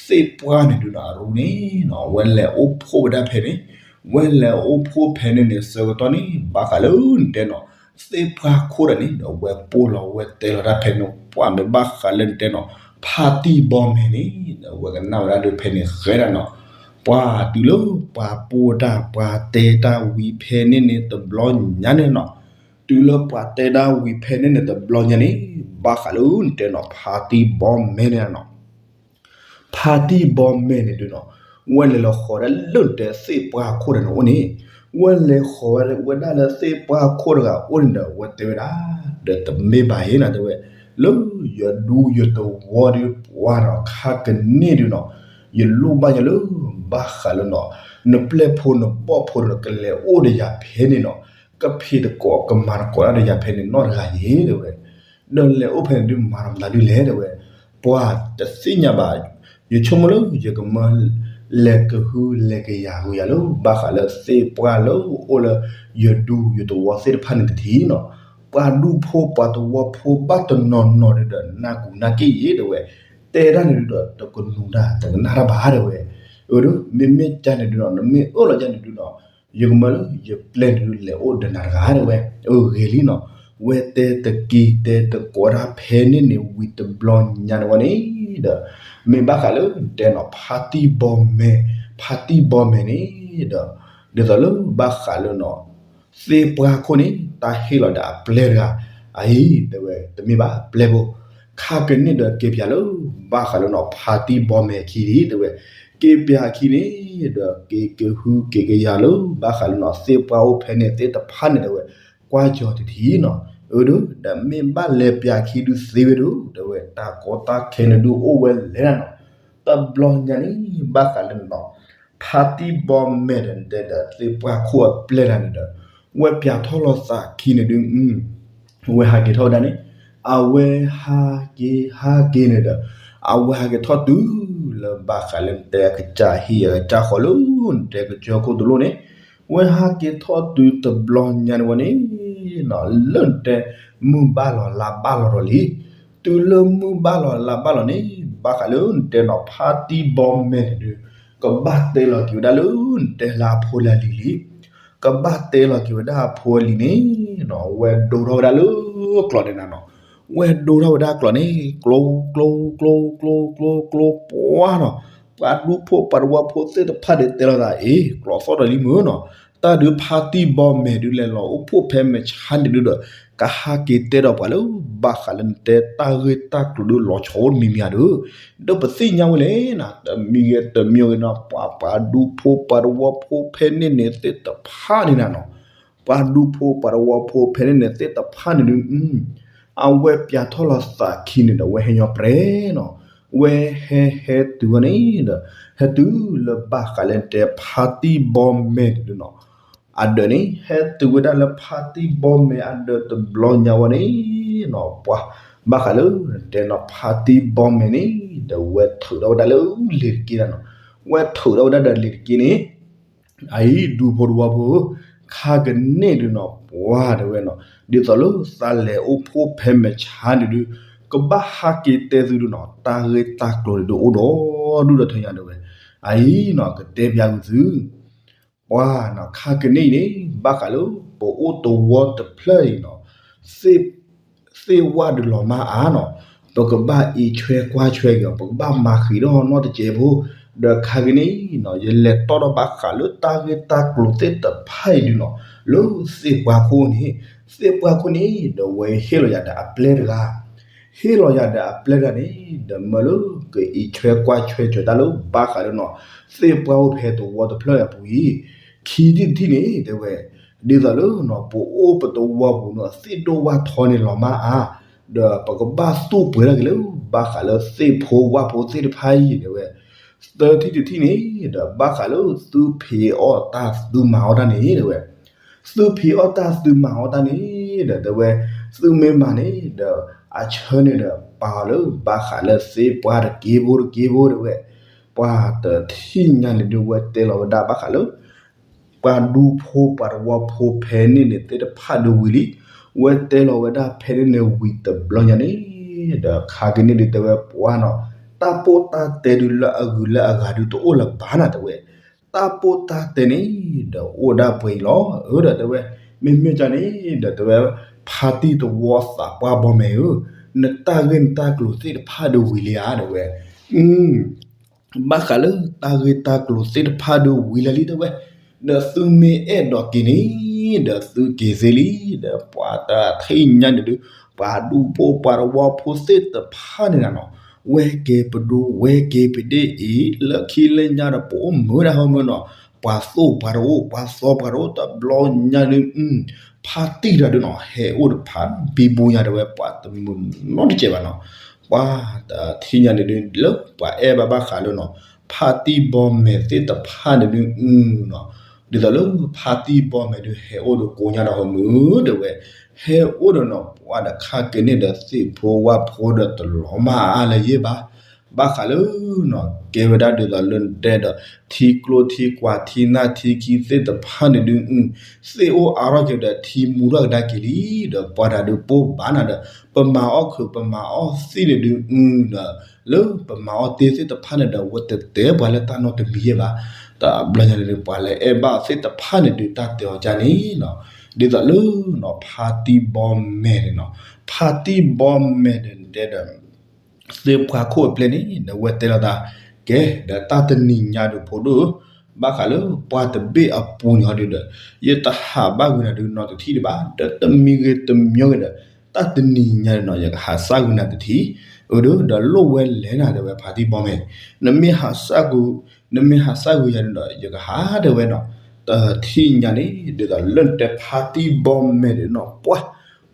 သ့ၣ်ပှၢ်န့ၣ်ဒုးနီၤ အရူန့ၣ်နီၤ ဝဲလဲၤအိၣ်ဖှိၣ်ဝဲဒၣ်ဖဲန့ၣ်, ဝဲလဲၤအိၣ်ဖှိၣ်ဖဲန့ၣ်န့ၣ် ဆၢကတီၢ်န့ၣ် ဘၣ်ဃးလၢနတဲနီၤ သ့ၣ်ပှၢ်ခိၣ်ဒၣ်န့ၣ်ဒီး ဝဲပိၢ်လီၤဝဲတဲလီၤတၢ်ဖဲန့ၣ် ပှၤမ့ၢ်ဘၣ်ဃးလၢနတဲနီၤ ဖါတံၢ်ဘီမဲာ်န့ၣ်ဒီး ဝဲကနၣ်ဝဲဒၣ်ဒုးဖဲန့ၣ်ဃဲဒၣ်နီၤ, ပှၤတုၤလၢပှၤပိၢ်တၢ် ပှၤတဲတၢ်ဝံၤဖဲန့ၣ်န့ၣ်တဘျီညါန့ၣ်နီၤ, တုၤလၢပှၤတဲတၢ်ဝံၤဖဲန့ၣ်န့ၣ်တဘျီညါန့ၣ် ဘၣ်ဃးလၢနတဲနီၤ ဖါတံၢ်ဘီမဲာ်န့ၣ်နီၤ ဖါတံၢ်ဘီမဲာ်န့ၣ်ဒုးနီၤ ဝဲလဲၤလီၤဃီၤဒၣ်လၢနတဲသ့ၣ်ပှၢ်ခိၣ်ဒီးန့ၣ်အိၣ်န့ၣ်, ဝဲလဲၤဃီၤဝဲဒၣ်လၢသ့ၣ်ပှၢ်ခိၣ်တဂၤအိၣ်န့ၣ်ဒီး ဝဲတဲဝဲဒၣ်, ဒီးတမ့ၢ်ဘၣ်အံၤနီၤ တဲဝဲ, လၢယဒူယသဝီဒုးပှၤဒီး ခါကန့ၣ်ဒုးနီၤ, ယလိၣ်ဘၣ်ယၤလၢ ဘၣ်ဃးလၢနီၤ, နပျဲၢ်ဖိနဘီၣ်ဖိဒီး ကလဲၤအိၣ်ဒီးယၤဖဲန့ၣ်နီၤ, ကဖံးသကိးကမၤသကိးတၢ်ဒီးယၤဖဲန့ၣ်နီတဂၤအံၤ တဲဝဲ. ဒီးလဲၤအိၣ်ဖဲန့ၣ်ဒုး မၤတမတၤဒုလဲၣ် တဲဝဲ. ပှၤတသ့ၣ်ညါဘၣ်, ယဆိကမိၣ်လၢယကမၢ လဲၤကဟုလဲၤကယာ်ဃုာ်ယၤလၢ ဘၣ်ဃးလၢသ့ၣ်ပှၢ်လၢအိၣ်လၢ ယဒူယသဝီသ့ၣ်တဖၣ်န့ၣ်တထံၣ်နီၤ, ပှၤဒူဖိပှၤသဝီဖိဘၣ်တနီၤနီၤန့ၣ်ဒီး နၢ်ကူနၢ်က့ၣ်အံၤ တဲဝဲ, တဲဒၣ်န့ၣ်ဒုးဒီး တကနူၤတၢ် တကနၣ်တၢ်ဘၣ် တဲဝဲ. အၢ မ့မ့ၢ်ကန့ၣ်ဒုးနီၤ နမ့ၢ်အၢၣ်လီၤကန့ၣ်ဒုးနီၤ, ယကမၢလၢယပျဲၢ်န့ၣ်ဒုး လဲၤအိၣ်ဒီးနၤတဂၤ တဲဝဲ. အၢ ဂ့ၤလံနီၤ, ဝဲတဲတက့ၤတဲသကိးတၢ်ဖဲန့ၣ်န့ၣ် ဝံၤတဘျီညါန့ၣ်ဝဲန့ၣ်ဒီး, မ့ၢ်ဘၣ်ဃးလၢတဲနီၤ ဖါတံၢ်ဘီမဲာ်, ဖါတံၢ်ဘီမဲာ်န့ၣ်ဒီး, ဒ်သိးလၢဘၣ်ဃးလၢနီၤ သ့ၣ်ပှၢ်ခိၣ်န့ၣ် တၢ်ဟ့ၣ်လီၤဒီးအပျဲၢ်တဂၤ, အအံၤ တဲဝဲ တမ့ၢ်ဘၣ်ပျဲၢ်ဖိ, ခါကန့ၣ်ဒီးက့ၤပၠးလၢ ဘၣ်ဃးလၢနီၤ ဖါတံၢ်ဘီမဲာ်အခံဒံး တဲဝဲ, က့ၤပၠးအခံန့ၣ်ဒီး က့ၤကဟုက့ၤကယာ်လၢ ဘၣ်ဃးလၢနီၤ သ့ၣ်ပှၢ်အိၣ်ဖဲန့ၣ်သ့ၣ်တဖၣ်န့ၣ် တဲဝဲ, ကွၢ်ကၠီၤတထံၣ်နီၤ, အၢ ဒီးမ့ၢ်ဘၣ်လဲၤပၠးအခံဒုးသ့ဝဲဒၣ် တဲဝဲ, တၢ်ကီတၢ်ခဲန့ၣ်ဒုးအိၣ်ဝဲလဲၣ်နီၤ, တဘျီညါန့ၣ် ဘၣ်ဃးလၢနီၤ ဖါတံၢ်ဘီမဲာ်ဒီးတဲဒီး သ့ၣ်ပှၢ်ခိၣ်အပျဲၢ်တဂၤန့ၣ်ဒီး, ဝဲပၠးထီၣ်လီၤသးခံန့ၣ်ဒုး, ဝဲဟးက့ၤထီၣ်ဝဲဒၣ်န့ၣ်, အဝဲဟးက့ၤဟးက့ၤန့ၣ်ဒီး, အဝဲဟးက့ၤထီၣ်တုၤလၢဘၣ်ဃးလၢနတဲအကစၢ်ဟံၣ်အကစၢ်ဃီလၢ နတဲကစၢၢ်ခိၣ်တလိၣ်န့ၣ်, ဝဲဟးက့ၤထီၣ်တုၤတဘျီညါန့ၣ်ဝဲန့ၣ်, လၢနတဲ မုၢ်ဘၣ်လီၤလါဘၣ်လီၤဒီးလံ တုၤလၢမုၢ်ဘၣ်လီၤလါဘၣ်လီၤန့ၣ် ဘၣ်ဃးလၢနတဲနီၤ ဖါတံၢ်ဘီမဲာ်န့ၣ်ဒုး, ကဘၣ်တဲလီၤက့ၤဝဲဒၣ်လၢနတဲလၢအဖိလၢအလံၤလံ, ကဘၣ်တဲလီၤက့ၤဝဲဒၣ်အဖိအလံၤန့ၣ်နီၤ ဝဲဒိထီၣ်ဝဲဒၣ်လၢကျိးန့ၣ်နၤနီၤ, ဝဲဒိထီၣ်ဝဲဒၣ်ကျိးန့ၣ် ကျိ ကျိ ကျိ ကျိ ကျိ ကျိ ပှၢ်နီၤ, ပှၤဒူဖိပှၤတဝီဖိသ့ၣ်တဖၣ်ဒုးတဲလိာ်သး အ့ ကျိးသီၣ်ဒီးလံမုၢ်နီၤ, တၢ်ဒုးဖါတံၢ်ဘီမဲာ်ဒုးလဲၤလီၤအိၣ်ဖှိၣ်ဖဲမဲာ်ဆါန့ၣ်ဒုးဒီး, ကဟးက့ၤတဲဒီးပှၤလၢ ဘၣ်ဃးလၢနတဲတၢ်ဂ့ၢ်တၢ်ကျိၤဒုးလီၤဆီအိၣ်တမံၤမံၤဧါဒီး, ဒီးပသ့ၣ်ညါဝဲလဲၣ်နီၤ တမံၤဂ့ၤတမံၤဂ့ၤနီၤ ပှၤပှၤဒူဖိပှၤတဝီဖိဖဲန့ၣ်န့ၣ်သ့ၣ်တဖၣ်န့ၣ်နၤနီၤ, ပှၤဒူဖိပှၤတဝီဖိဖဲန့ၣ်န့ၣ်သ့ၣ်တဖၣ်န့ၣ်ဒုး, အဝဲပၠးထီၣ်လီၤသးခံန့ၣ်ဒီး ဝဲဟဲညီပြဲနီၤ, ဝဲဟဲဟဲတုၤဝဲန့ၣ်ဒီး, ဟဲတုၤလၢဘၣ်ဃးလၢနတဲဖါတံၢ်ဘီမဲာ်န့ၣ်ဒုးနီၤ အဒၢးန့ၣ် ဟဲတုၤဝဲဒၣ်လၢဖါတံၢ်ဘီမဲာ်အဒၢးတဘျီညါဝဲန့ၣ်နီၤ ပှၤ, ဘၣ်ဃးလၢတဲနီၤ ဖါတံၢ်ဘီမဲာ်န့ၣ် ဒီးဝဲထုးထီၣ်ဝဲဒၣ်လၢလံာ်တက့ၢ်နၤနီၤ, ဝဲထုးထီၣ်ဝဲဒၣ်ဒီးလံာ်တက့ၢ်န့ၣ်, အအံၤ ဒူဖိတဝီဖိဧၢ, ခါကန့ၣ်ဒုးနီၤ ပှၤတဲဝဲနီၤ ဒ်သိးလၢသးလဲၤအိၣ်ဖှိၣ်ဖဲမဲာ်ဆါန့ၣ်ဒုး, ကဘၣ်ဟးက့ၤတဲသုဒုးနီၤ တၢ်ဂ့ၢ်တၢ်ကျိၤန့ၣ်ဒုးအိၣ်ဒီဒူၣ်ဒီထၢညါတဲဝဲ, အအံၤနီၤ ကတဲပၠးကွံာ်သု ပှၤနီၤ ခါကန့ၣ်အံၤန့ၣ် ဘၣ်ဃးလၢပအိၣ်တဝီတဖျၢၣ်အံၤနီၤ, သ့ၣ်ဝၣ်ဒုးလီၤမၢ်အါနီၤ, ပကဘၣ်အံးဆွဲကွၢ်ဆွဲက့ၤအီၤ ပကဘၣ်မၤဃံးထီၣ်နီတစဲးဖိ, ဒီးခါကန့ၣ်နီၤ ယလဲၤတီၣ်ထီၣ်ဘၣ်ဃးလၢတၢ်ဂ့ၢ်တၢ်ကျိၤသ့ၣ်တဖၣ်အံၤဒုးနီၤ, လၢသ့ၣ်ပှၢ်ခိၣ်န့ၣ်, သ့ၣ်ပှၢ်ခိၣ်န့ၣ် ဒီးဝဲဟ့ၣ်လီၤယၤဒီးအပျဲၢ်တဂၤ ဟ့ၣ်လီၤယၤဒီးအပျဲၢ်တဂၤန့ၣ် ဒီးမၢလၢကအံးဆွဲကွၢ်ဆွဲက့ၤတၢ်လၢဘၣ်ဃးလၢနီၤ, သ့ၣ်ပှၢ်အိၣ်ဖဲတဝီတဖျၢၣ်အပူၤအံၤ, ခံထံၣ်တထံၣ်န့ၣ် တဲဝဲ, ဒ်သိးလၢနီၤ ပအိၣ်ပတဝီပူၤနီၤ သ့ၣ်ဒိၣ်ဝၣ်ထီန့ၣ်လီၤမၢ်အါ, ဒီးပကဘၣ်သူၣ်ပှဲၤထီၣ်က့ၤလၢ ဘၣ်ဃးလၢသ့ၣ်ဖိဝၣ်ဖိသ့ၣ်တဖၣ်အံၤ တဲဝဲ, သၢထံၣ်တထံၣ်န့ၣ် ဒီးဘၣ်ဃးလၢသုဖံးအီၣ်တၢ်သုမၤအီၣ်တၢ်န့ၣ် တဲဝဲ, သုဖံးအီၣ်တၢ်သုမၤအီၣ်တၢ်န့ၣ်ဒီး တဲဝဲ, သုမ့ၢ်မၤန့ၣ်ဒီး အဆၢန့ၣ်ဒီး ပာ်အီၤလၢ ဘၣ်ဃးလၢသ့ၣ်ပှၢ်တက့ၢ်ဖိတက့ၢ်ဖိတဲဝဲ, ပှၤတထံၣ်ညါန့ၣ်ဒုး ဝဲတဲလီၤဝဲဒၣ်ဘၣ်ဃးလၢ ပှၤဒူဖိပှၤတဝီဖိဖဲန့ၣ်န့ၣ်သ့ၣ်တဖၣ်ဒုးဝံၤလံ, ဝဲတဲလီၤဝဲဒၣ်ဖဲန့ၣ်န့ၣ်ဝံၤတဘျီညါန့ၣ်, ဒီးခါကန့ၣ်ဒုးတဲဝဲပှၤနီၤ, တၢ်ပိၢ်တၢ်တဲဒုးလၢအဂုၤလၢအဂၤဒုးတအိၣ်လၢၤဘၣ်နၤတဲဝဲ, တၢ်ပိၢ်တၢ်တဲန့ၣ် ဒီးအိၣ်ဒၣ်ပှဲၤအံၤလီၤ, အၢ ဒီးတဲဝဲ, မ့မ့ၢ်ကန့ၣ် ဒီးတဲဝဲ, ဖါတံၢ်တဝီသးပှၢ်ဘီမဲာ်ဧၢ, နတၢ်ဂ့ၢ်နတၢ်ကျိၤသ့ၣ်တဖၣ်ဒုးဝံၤလံဧါ တဲဝဲ, ဘၣ်ဃးလၢတၢ်ဂ့ၢ်တၢ်ကျိၤသ့ၣ်တဖၣ်ဒုးဝံၤလၢာ်လံတဲဝဲ, ဒီးသုမ့ၢ်အဲၣ်ဒိးက့ၤန့ၣ်, ဒီးသုက့ၤသ့လံ, ဒီးပှၤတထံၣ်ညါန့ၣ်ဒုး, ပှၤဒူဖိပှၤတဝီဖိသ့ၣ်တဖၣ်န့ၣ်နၤနီၤ, ဝဲက့ၤပဒိဝဲက့ၤပဒ့ၣ်အံၤ လၢခံလၢညါဒီးပအိၣ်မုာ်ဒၣ်ဟီမုာ်နီၤ, ပ ပှၤသိၣ်ပှၤတအိၣ် ပှၤသီပှၤတအိၣ် တဘျီညါဒုး ဖါတံၢ်တဂၤဒုးနီၤ ဟဲအိၣ်တဖၣ် ဘံဘူညါတဲဝဲ ပှၤတမုာ်နီတစဲးဘၣ်နီၤ, ပှၤတထံၣ်ညါန့ၣ်ဒုး လၢပှၤအဲၣ်ဘၣ်ဘၣ်ဃးလၢနီၤ ဖါတံၢ်ဘီမဲာ်သ့ၣ်တဖၣ်န့ၣ်ဒုးနီၤ, ဒ်သိးလၢဖါတံၢ်ဘီမဲာ်ဒုး ဟဲအိၣ်ဒီးကိးညါဒီးဟီမုၢ်တဲဝဲ, ဟဲအိၣ်ဒီးနီၤ ပှၤဒီးခါက့ၤန့ၣ်ဒီး သ့ၣ်ဖိဝၣ်ဖိဒီးတလီၤမၢ်အါလၢၤယဲၢ်ဘၣ် ဘၣ်ဃးလၢနီၤ ကဲဝဲဒၣ်ဒ်သိးလၢတဲဒီး ထံကျိထံကွၢ်ထံနၢ်ထံခံသ့ၣ်တဖၣ်န့ၣ်ဒုး သ့ၣ်အိၣ်အါထီၣ်က့ၤဒီး ထံမူထီၣ်ကဒါက့ၤလံ, ဒီးပှၤတၢ်ဒုးပိၢ်ဘၣ်နၤဒီး ပမၤအီၣ်ခုး ပမၤအီၣ်သံန့ၣ်ဒုး ဒီး လၢပမၤအီၣ်တ့ၢ်သ့ၣ်တဖၣ်န့ၣ်ဒီး ဝဲတတဲပှၤလၢတၢ်နီတမံၤယဲၢ်ဘၣ်, တဘျီညါန့ၣ်ဒုး ပှၤလၢအဲၣ်ဘၣ်သ့ၣ်တဖၣ်န့ၣ်ဒုး တၢ်တဲအီၤကန့ၣ်နီၤ, ဒ်သိးလၢနီၤ ဖါတံၢ်ဘီမဲာ်န့ၣ်နီၤ, ဖါတံၢ်ဘီမဲာ်န့ၣ်တဲဒီး သ့ၣ်ပှၢ်ခိၣ်အပျဲၢ်န့ၣ် ဒီးဝဲတဲလိာ်သး ကဲ ဒီးတၢ်တနံၤညါဒုးဖိဒိၣ် ဘၣ်ဃးလၢပှၢ်တဘ့ၣ်အပူၤန့ၣ်ဟီဒုးဒီး ယတဟးဘၣ်ဂုာ်နၤဒုးနီတထံၣ်ဒံးဘၣ်, ဒီးတမံၤဂ့ၤတမံၤဂ့ၤဒီး တၢ်တနံၤညါန့ၣ်နီၤ ယကဟးစၢ်ဂုာ်နၤတထံၣ်, အဒုး ဒီးလိၣ်ဝဲလဲၣ်နၤတဲဝဲဖါတံၢ်ဘီမဲာ်, နမ့ၢ်ဟးစၢ်ဂုာ် နမ့ၢ်ဟးစၢ်ဂုာ်ယၤန့ၣ်ဒီး ယကဟးတဲဝဲနီၤ, တထံၣ်ညါန့ၣ် ဒ်သိးလၢတဲဖါတံၢ်ဘီမဲာ်န့ၣ်နီၤ ပှၢ်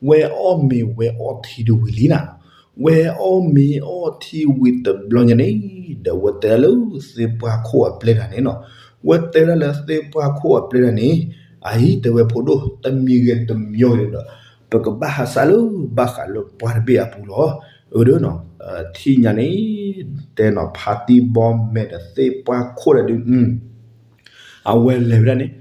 ဝဲအီၣ်မ့ၤဝဲအီထံဒုးဝံၤလံနၤ, ဝဲအီၣ်မ့ၤအီထံဝံၤတဘျီညါန့ၣ် ဒီးဝဲတဲလၢသ့ၣ်ပှၢ်ခိၣ်အပျဲၢ်တဂၤန့ၣ်နီၤ, ဝဲတဲဒၣ်လၢသ့ၣ်ပှၢ်ခိၣ်အပျဲၢ်တဂၤန့ၣ် အအံၤတဲဝဲဖိဒိၣ် တမံၤဂ့ၤတမံၤဂ့ၤဒီး ပကဘၣ်ဟးစၢ်လၢဘၣ်ဃးလၢပှၢ်တဘ့ၣ်အပူၤလီၤ, အဒုးနီၤ, ထံၣ်ညါန့ၣ် တဲနီၤ ဖါတံၢ်ဘီမဲာ်ဒီးသ့ၣ်ပှၢ်ခိၣ်တဂၤဒုး အဝဲလဲၤဝဲဒၣ်န့ၣ်,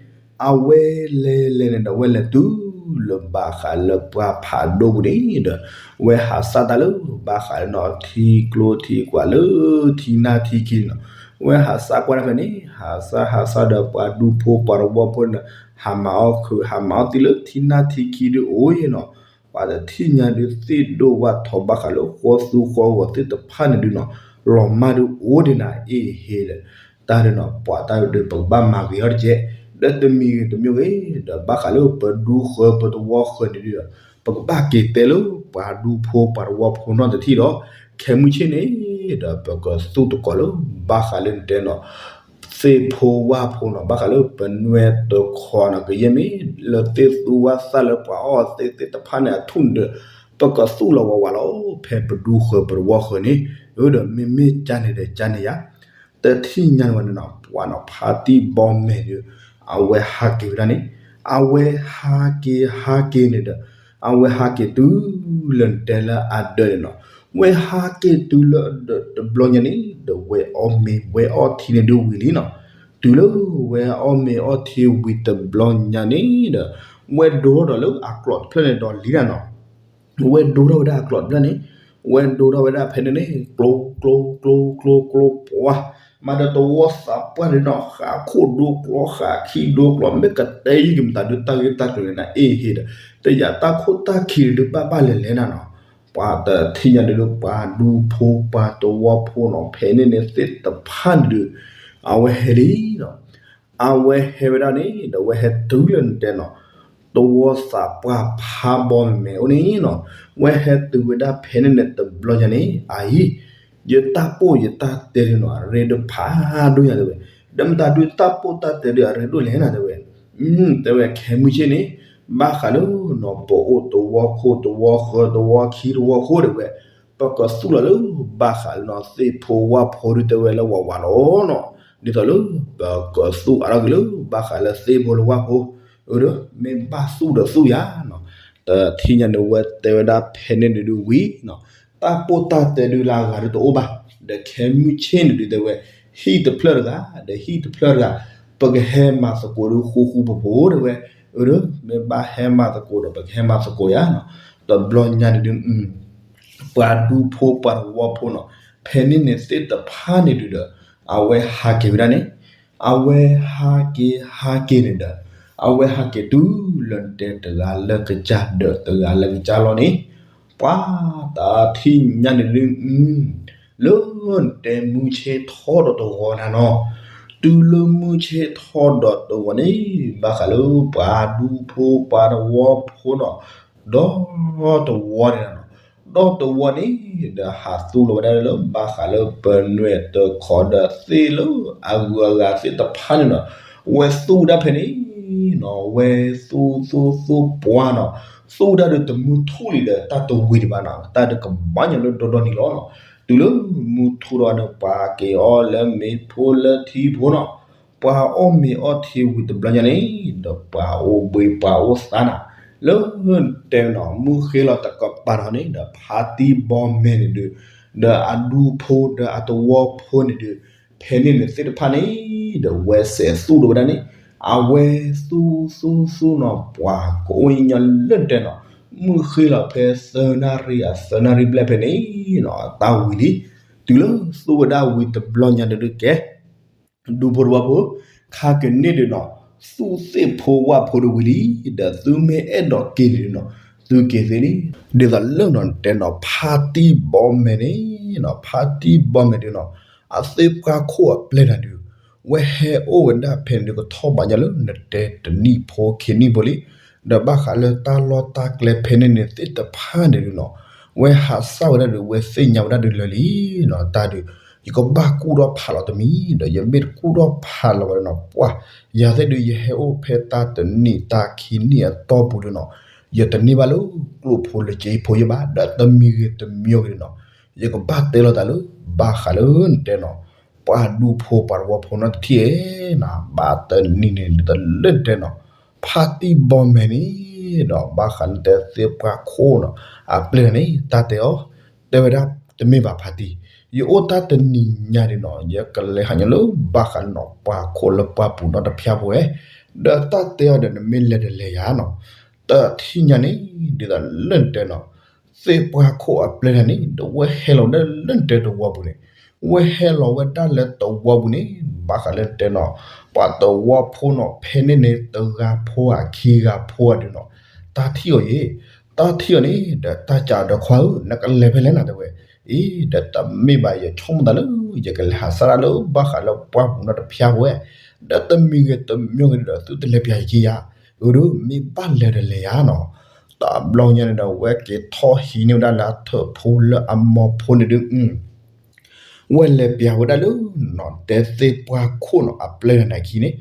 အဝဲလဲၤလဲၤန့ၣ်ဒီး ဝဲလဲၤတုၤလၢဘၣ်ဃးလၢပှၢ်ဖးဒိၣ်ပူၤန့ၣ်ဒီး ဝဲဟးစၢ်တၢ်လၢဘၣ်ဃးလၢနီၤ ထံကျိထံကွၢ်လၢထံနၢ်ထံခံန့ၣ်နီၤ, ဝဲဟးစၢ်ကွၢ်တၢ်ဖဲန့ၣ် ဟးစၢ်ဟးစၢ်ဒီးပှၤဒူဖိပှၤတဝီဖိန့ၣ် ဟးမၤအီၣ်ခုး ဟးမၤအီၣ်သံလၢထံနၢ်ထံခံဒုးအိၣ်ယဲၢ်နီၤ, ပှၤတထံၣ်ညါဒုးသ့ၣ်ဒိၣ်ဝၣ်ထီဘၣ်ဃးလၢဃီသူဃီဂီၤသ့ၣ်တဖၣ်န့ၣ်ဒုးနီၤ, လီၤမၢ်ဒုးအိၣ်ဒံးနၤအ့ၣ်ဟ့ဒီး တၢ်ဒုးနီၤ ပှၤတၢ်ဒုးပကဘၣ်မၤဂ့ၤထီၣ်တက့ၢ်, ဒီးတမံၤဂ့ၤတမံၤဂ့ၤ ဒီးဘၣ်ဃးလၢပဒူဃၢၤပတဝီဃၢၤန့ၣ်ဒုး ပကဘၣ်က့ၤတဲလၢပှၤဒူဖိပှၤတဝီဖိနီတထံၣ်ဒီး ခဲမုၢ်ဆ့ၣ်န့ၣ် ဒီးပကသူၣ်သကိးလၢဘၣ်ဃးလၢနတဲနီၤ သ့ၣ်ဖိဝၣ်ဖိနီၤ ဘၣ်ဃးလၢပနွဲၢ်တခီနီၤ ကယဲၢ်မ့ၢ်လၢသ့ၣ်သူဝၣ်သၣ်လၢပှၤအီၣ်သ့ၣ်သ့ၣ်တဖၣ်န့ၣ်အထူၣ်န့ၣ်ဒီး ပကသူၣ်လီၤဝးဝးလီၤ ဖဲပဒူဃၢၤပတဝီဃၢၤန့ၣ် အဒီးမ့မ့ၢ်ကန့ၣ်ဒီးကန့ၣ်ယါ တထံၣ်ညါန့ၣ်ဝဲန့ၣ်နီၤ ပှၤနီၤ ဖါတံၢ်ဘီမဲာ်ဒီး အဝဲဟးက့ၤဝဲဒၣ်န့ၣ် အဝဲဟးက့ၤဟးက့ၤန့ၣ်ဒီး အဝဲဟးက့ၤတုၤလၢနတဲလၢအဒၢးန့ၣ်နီၤ ဝဲဟးက့ၤတုၤလၢအဒၢးတဘျီညါန့ၣ် ဒီးဝဲအီၣ်မ့ၤဝဲအီထံန့ၣ်ဒုးဝံၤလံနီၤ တုၤလၢဝဲအီၣ်မ့ၤအီထံဝံၤတဘျီညါန့ၣ်ဒီး ဝဲဒိထီၣ်ဒီးလၢအကျိးတဖျၢၣ်န့ၣ်ဒီးလံဒၣ်နီၤ ဝဲဒိထီၣ်ဝဲဒၣ်အကျိးတဖျၢၣ်န့ၣ် ဝဲဒိထီၣ်ဝဲဒၣ်ဖဲန့ၣ်န့ၣ် ကျိ ကျိ ကျိ ကျိ ကျိ ပှၤ မၤဒီးတဝီသးပှၢ်န့ၣ်နီၤ ဃးခိၣ်ဒိကျိ ဃးခံဒိကျိ မ့ၢ်ကတဲယံၤက့ၤမတၤဒုးတၢ်ဂ့ၢ်တၢ်ကျိၤန့ၣ် နအဲၣ်ဟ့ဒီး တယာ်တၢ်ခိၣ်တၢ်ခံဒုးဘၣ်ဘၣ်လဲၤလဲၤနၤနီၤ ပှၤတထံၣ်ညါဒုး ပှၤဒူဖိပှၤတဝီဖိနီၤ ဖဲန့ၣ်န့ၣ်သ့ၣ်တဖၣ်န့ၣ်ဒုး အဝဲဟဲလံနီၤ အဝဲဟဲဝဲဒၣ်န့ၣ် ဒီးဝဲဟဲတုၤလၢနတဲနီၤ တဝီသးပှၢ်ဖးဘီမဲာ်အိၣ်န့ၣ်နီၤ ဝဲဟဲတုၤဝဲဒၣ်ဖဲန့ၣ်န့ၣ်တဘျီညါန့ၣ် အအံၤ ယတၢ်ပိၢ်ယတၢ်တဲဒုးနီၤ အရ့ဒိၣ်ဖးဒိၣ်ညါတဲဝဲ ဒီးမတၤဒုးတၢ်ပိၢ်တၢ်တဲဒုးအရ့ဒိၣ်လဲၣ်နၤတဲဝဲ တဲဝဲခဲမုၢ်ဆ့ၣ်န့ၣ် ဘၣ်ဃးလၢနီၤ ပအိၣ်တဝီခိၣ်တဝီဃၢၤတဝီခံတဝီခိၣ်တဲဝဲ ပကသူၣ်လီၤလၢဘၣ်ဃးလၢနီၤ သ့ၣ်ဖိဝၣ်ဖိဒုးတဲဝဲလၢဝးဝးလီၤနီၤ ဒ်သိးလၢ ပကသူၣ်အါထီၣ်က့ၤလၢဘၣ်ဃးလၢသ့ၣ်ဖိလၢဝၣ်ဖိ အဒီး မ့ၢ်ဘၣ်သူၣ်ဒီးသူၣ်ယၤနီၤ တထံၣ်ညါန့ၣ်ဝဲတဲဝဲဒၣ်ဖဲန့ၣ်န့ၣ်ဒုးဝံၤနီၤ တၢ်ပိၢ်တၢ်တဲဒုးလၢအဂၤဒုးတအိၣ်ဘၣ် ဒီးခဲမုၢ်ဆ့ၣ်န့ၣ်ဒုးတဲဝဲ ဟံၣ်တဖျၢၣ်တဂၤ ဒီးဟံၣ်တဖျၢၣ်တဂၤ ပကဟဲမၤသကိးဒုးဃူဃူဖိးဖိးတဲဝဲ အဒီး မ့ၢ်ဘၣ်ဟဲမၤသကိးဒီးပကဟဲမၤသကိးယၤနီၤ တဘျီညါန့ၣ်ဒုး ပှၤဒူဖိပှၤတဝီဖိနီၤ ဖဲန့ၣ်န့ၣ်သ့ၣ်တဖၣ်န့ၣ်ဒုးဒီး အဝဲဟးက့ၤဝဲဒၣ်န့ၣ် အဝဲဟးက့ၤဟးက့ၤန့ၣ်ဒီး အဝဲဟးက့ၤတုၤလၢနတဲတဂၤလၢကစၢ်ဒီးတဂၤလၢကစၢ်လီၤန့ၣ် ပှၤတထံၣ်ညါန့ၣ်ဒုး လၢနတဲမုၢ်ဆ့ၣ်ထီၣ်ဒီးတဂီၤနၤနီၤ တုၤလၢမုၢ်ဆ့ၣ်ထီၣ်ဒီးတဂီၤန့ၣ် ဘၣ်ဃးလၢပှၤဒူဖိပှၤတဝီဖိနီၤ ဒီတဝီန့ၣ်နီၤ ဒီတဝီန့ၣ် ဒီးဟးသူလီၤဝဲဒၣ်လၢဘၣ်ဃးလၢပနွဲၢ်တခီဒီးသ့ၣ်လၢအဂုၤအဂၤသ့ၣ်တဖၣ်န့ၣ်နီၤ ဝဲသူၣ်ဝဲဒၣ်ဖဲန့ၣ်နီၤ, ဝဲသူၣ်သူၣ်သူၣ်ပှၢ်နီၤ, သူၣ်ဝဲဒၣ်ဒီးတမုၢ်ထူၣ်လံဒီး တၢ်တဝံၤဒံးဘၣ်နီၤ, တၢ်ဒီးကဘၣ်ညီလၢဒီဒီနံၤလီၤနီၤ. တုၤလၢမုၢ်ထူၣ်ဒီးန့ၣ် ပှၤက့ၤအီၣ်လၢမ့ၤဖိလၢထံဖိနီၤ, ပှၤအီၣ်မ့ၤအီၣ်ထံဝံၤတဘျီညါန့ၣ် ဒီးပှၤအိၣ်ဘှံးပှၤအိၣ်သါနီၤ, လၢတဲနီၤ မုၢ်ဃ့လီၤတကပၤထီၣ်န့ၣ် ဒီးဖါတံၢ်ဘီမဲာ်န့ၣ်ဒုး ဒီးအဒူဖိဒီးအသဝီဖိန့ၣ်ဒုး ဖဲန့ၣ်န့ၣ်သ့ၣ်တဖၣ်န့ၣ် ဒီးဝဲစဲးသူၣ်ဒီးဝဲဒၣ်န့ၣ် အဝဲသူၣ်သူၣ်သူၣ်နီၤ ပှၤကအိၣ်ညီလၢတဲနီၤ, မုၢ်ဃ့လီၤဖဲသၢနၣ်ရံၣ်အသၢနၣ်ရံၣ်ဘျဲၣ်ဖဲန့ၣ်နီၤ အတၢ်ဝံၤလံ. တုၤလၢသူၣ်ဝဲဒၣ်ဝံၤတဘျီညါန့ၣ်ဒုးကဲ ဒူဖိသဝီဖိ ခါကန့ၣ်ဒုးနီၤ, သူၣ်သ့ၣ်ဖိဝၣ်ဖိဒုးဝံၤလံ, ဒီးသုမ့ၢ်အဲၣ်ဒိးက့ၤန့ၣ်ဒုးနီၤ သုက့ၤသ့လံ. ဒ်သိးလၢနီၤတဲနီၤ ဖါတံၢ်ဘီမဲာ်န့ၣ်နီၤ, ဖါတံၢ်ဘီမဲာ်ဒုးနီၤ အသ့ၣ်ပှၢ်ခိၣ်အပျဲၢ်တၢ်ဒုး ဝဲဟဲအိၣ်ဝဲဒၣ်ဖဲန့ၣ်ဒုး ကထီၣ်ဘးညါလၢနတဲတနံၣ်ဖိခံနံၣ်ဖိလံ. ဒီးဘၣ်ဃးလၢတၢ်လီၢ်တၢ်ကျဲဖဲန့ၣ်န့ၣ်သ့ၣ်တဖၣ်န့ၣ်ဒုးနီၤ, ဝဲဟးစၢ်ဝဲဒၣ်ဒုး ဝဲသ့ၣ်ညါဝဲဒၣ်ဒုးလၢာ်လံနီၤ, တၢ်ဒုး ယကဘၣ်ကူၣ်ထီၣ်ဖးလီၤတမံၤ ဒီးယမ့ၢ်တကူၣ်ထီၣ်ဖးလီၤဘၣ်ဒီးနီၤ ပှၢ် ယၤသ့ၣ်ဒုး ယဟဲအိၣ်ဖဲတၢ်တနံၣ်တၢ်ခံနံၣ်အတီၢ်ပူၤဒုးနီၤ, ယတန့ၢ်ဘၣ်လၢကျိၣ်ဖိလၢက့ဖိယဲဘၣ် ဒီးတမံၤဂ့ၤတမံၤဂ့ၤဒုးနီၤ, ယကဘၣ်တဲလီၤသးလၢ ဘၣ်ဃးလၢနတဲနီၤ ပှၤဒူဖိပှၤသဝီဖိနီတထံၣ်ဧါနီၤ, ဘၣ်တနံၤန့ၣ်ဒ်သိးလၢနတဲနီၤ, ဖါတံၢ်ဘီမဲာ်န့ၣ်ဒီး ဘၣ်ဃးလၢနတဲသ့ၣ်ပှၢ်ခိၣ်နီၤ အပျဲၢ်န့ၣ် တၢ်တဲအီၤ တဲဝဲဒၣ် တမ့ၢ်ဘၣ်ဖါတံၢ်, ယအိၣ်တၢ်တနံၤညါဒုးနီၤ ယကလဲၤဟးညီလၢဘၣ်ဃးနီၤ ပှၤခိၣ်လၢပှၢ်ပူၤနီတဖျၢၣ်ဖိဝဲ, ဒီးတၢ်တဲအီၤဒီး နမ့ၢ်လဲၤတလဲၤယၤနီၤ, တထံၣ်ညါန့ၣ် ဒ်သိးလၢနတဲနီၤ သ့ၣ်ပှၢ်ခိၣ်အပျဲၢ်တၢ်န့ၣ် ဒီးဝဲဟဲလီၤဝဲဒၣ်လၢနတဲသဝီပူၤန့ၣ်, ဝဲဟဲလီၤဝဲဒၣ်လၢသဝီပူၤန့ၣ် ဘၣ်ဃးလၢနတဲနီၤ, ပှၤသဝီဖိနီၤ ဖဲန့ၣ်န့ၣ် တဂၤဖိဧါ ခံဂၤဖိဧါဒုးနီၤ, တၢ်ထံၣ်အီၤယဲ, တၢ်ထံၣ်အီၤန့ၣ် ဒီးတၢ်စံးဒီးခွါဧၢ နကလဲၤဖဲလဲၣ်နၤတဲဝဲ, အံၤ ဒီးတမ့ၢ်ဘၣ် ယဆိကမိၣ်သးလၢ ယကလဲၤဟးစၢ်ဒၣ်လၢဘၣ်ဃးလၢပှၢ်ပူၤနီတဖျၢၣ်ဖိဝဲ, ဒီးတမံၤဂ့ၤတမံၤဂ့ၤဒီး သုတလဲၤပျၢ်ယခံယၤ, အၢ ဒီးမ့ၢ်ဘၣ်လဲၤဒီးလဲၤယၤနီၤ, တဘျီညါန့ၣ်ဒီး ဝဲက့ၤထီၣ်ဟံးန့ၢ်ဝဲဒၣ်လၢအထၢၣ်ဖိလၢအမိၢ်ဖိန့ၣ်ဒုး ဝဲလဲၤပျၢ်ဝဲဒၣ်လၢနီၤ တဲသ့ၣ်ပှၢ်ခိၣ်နီၤ အပျဲၢ်တၢ်န့ၣ်အခံန့ၣ်,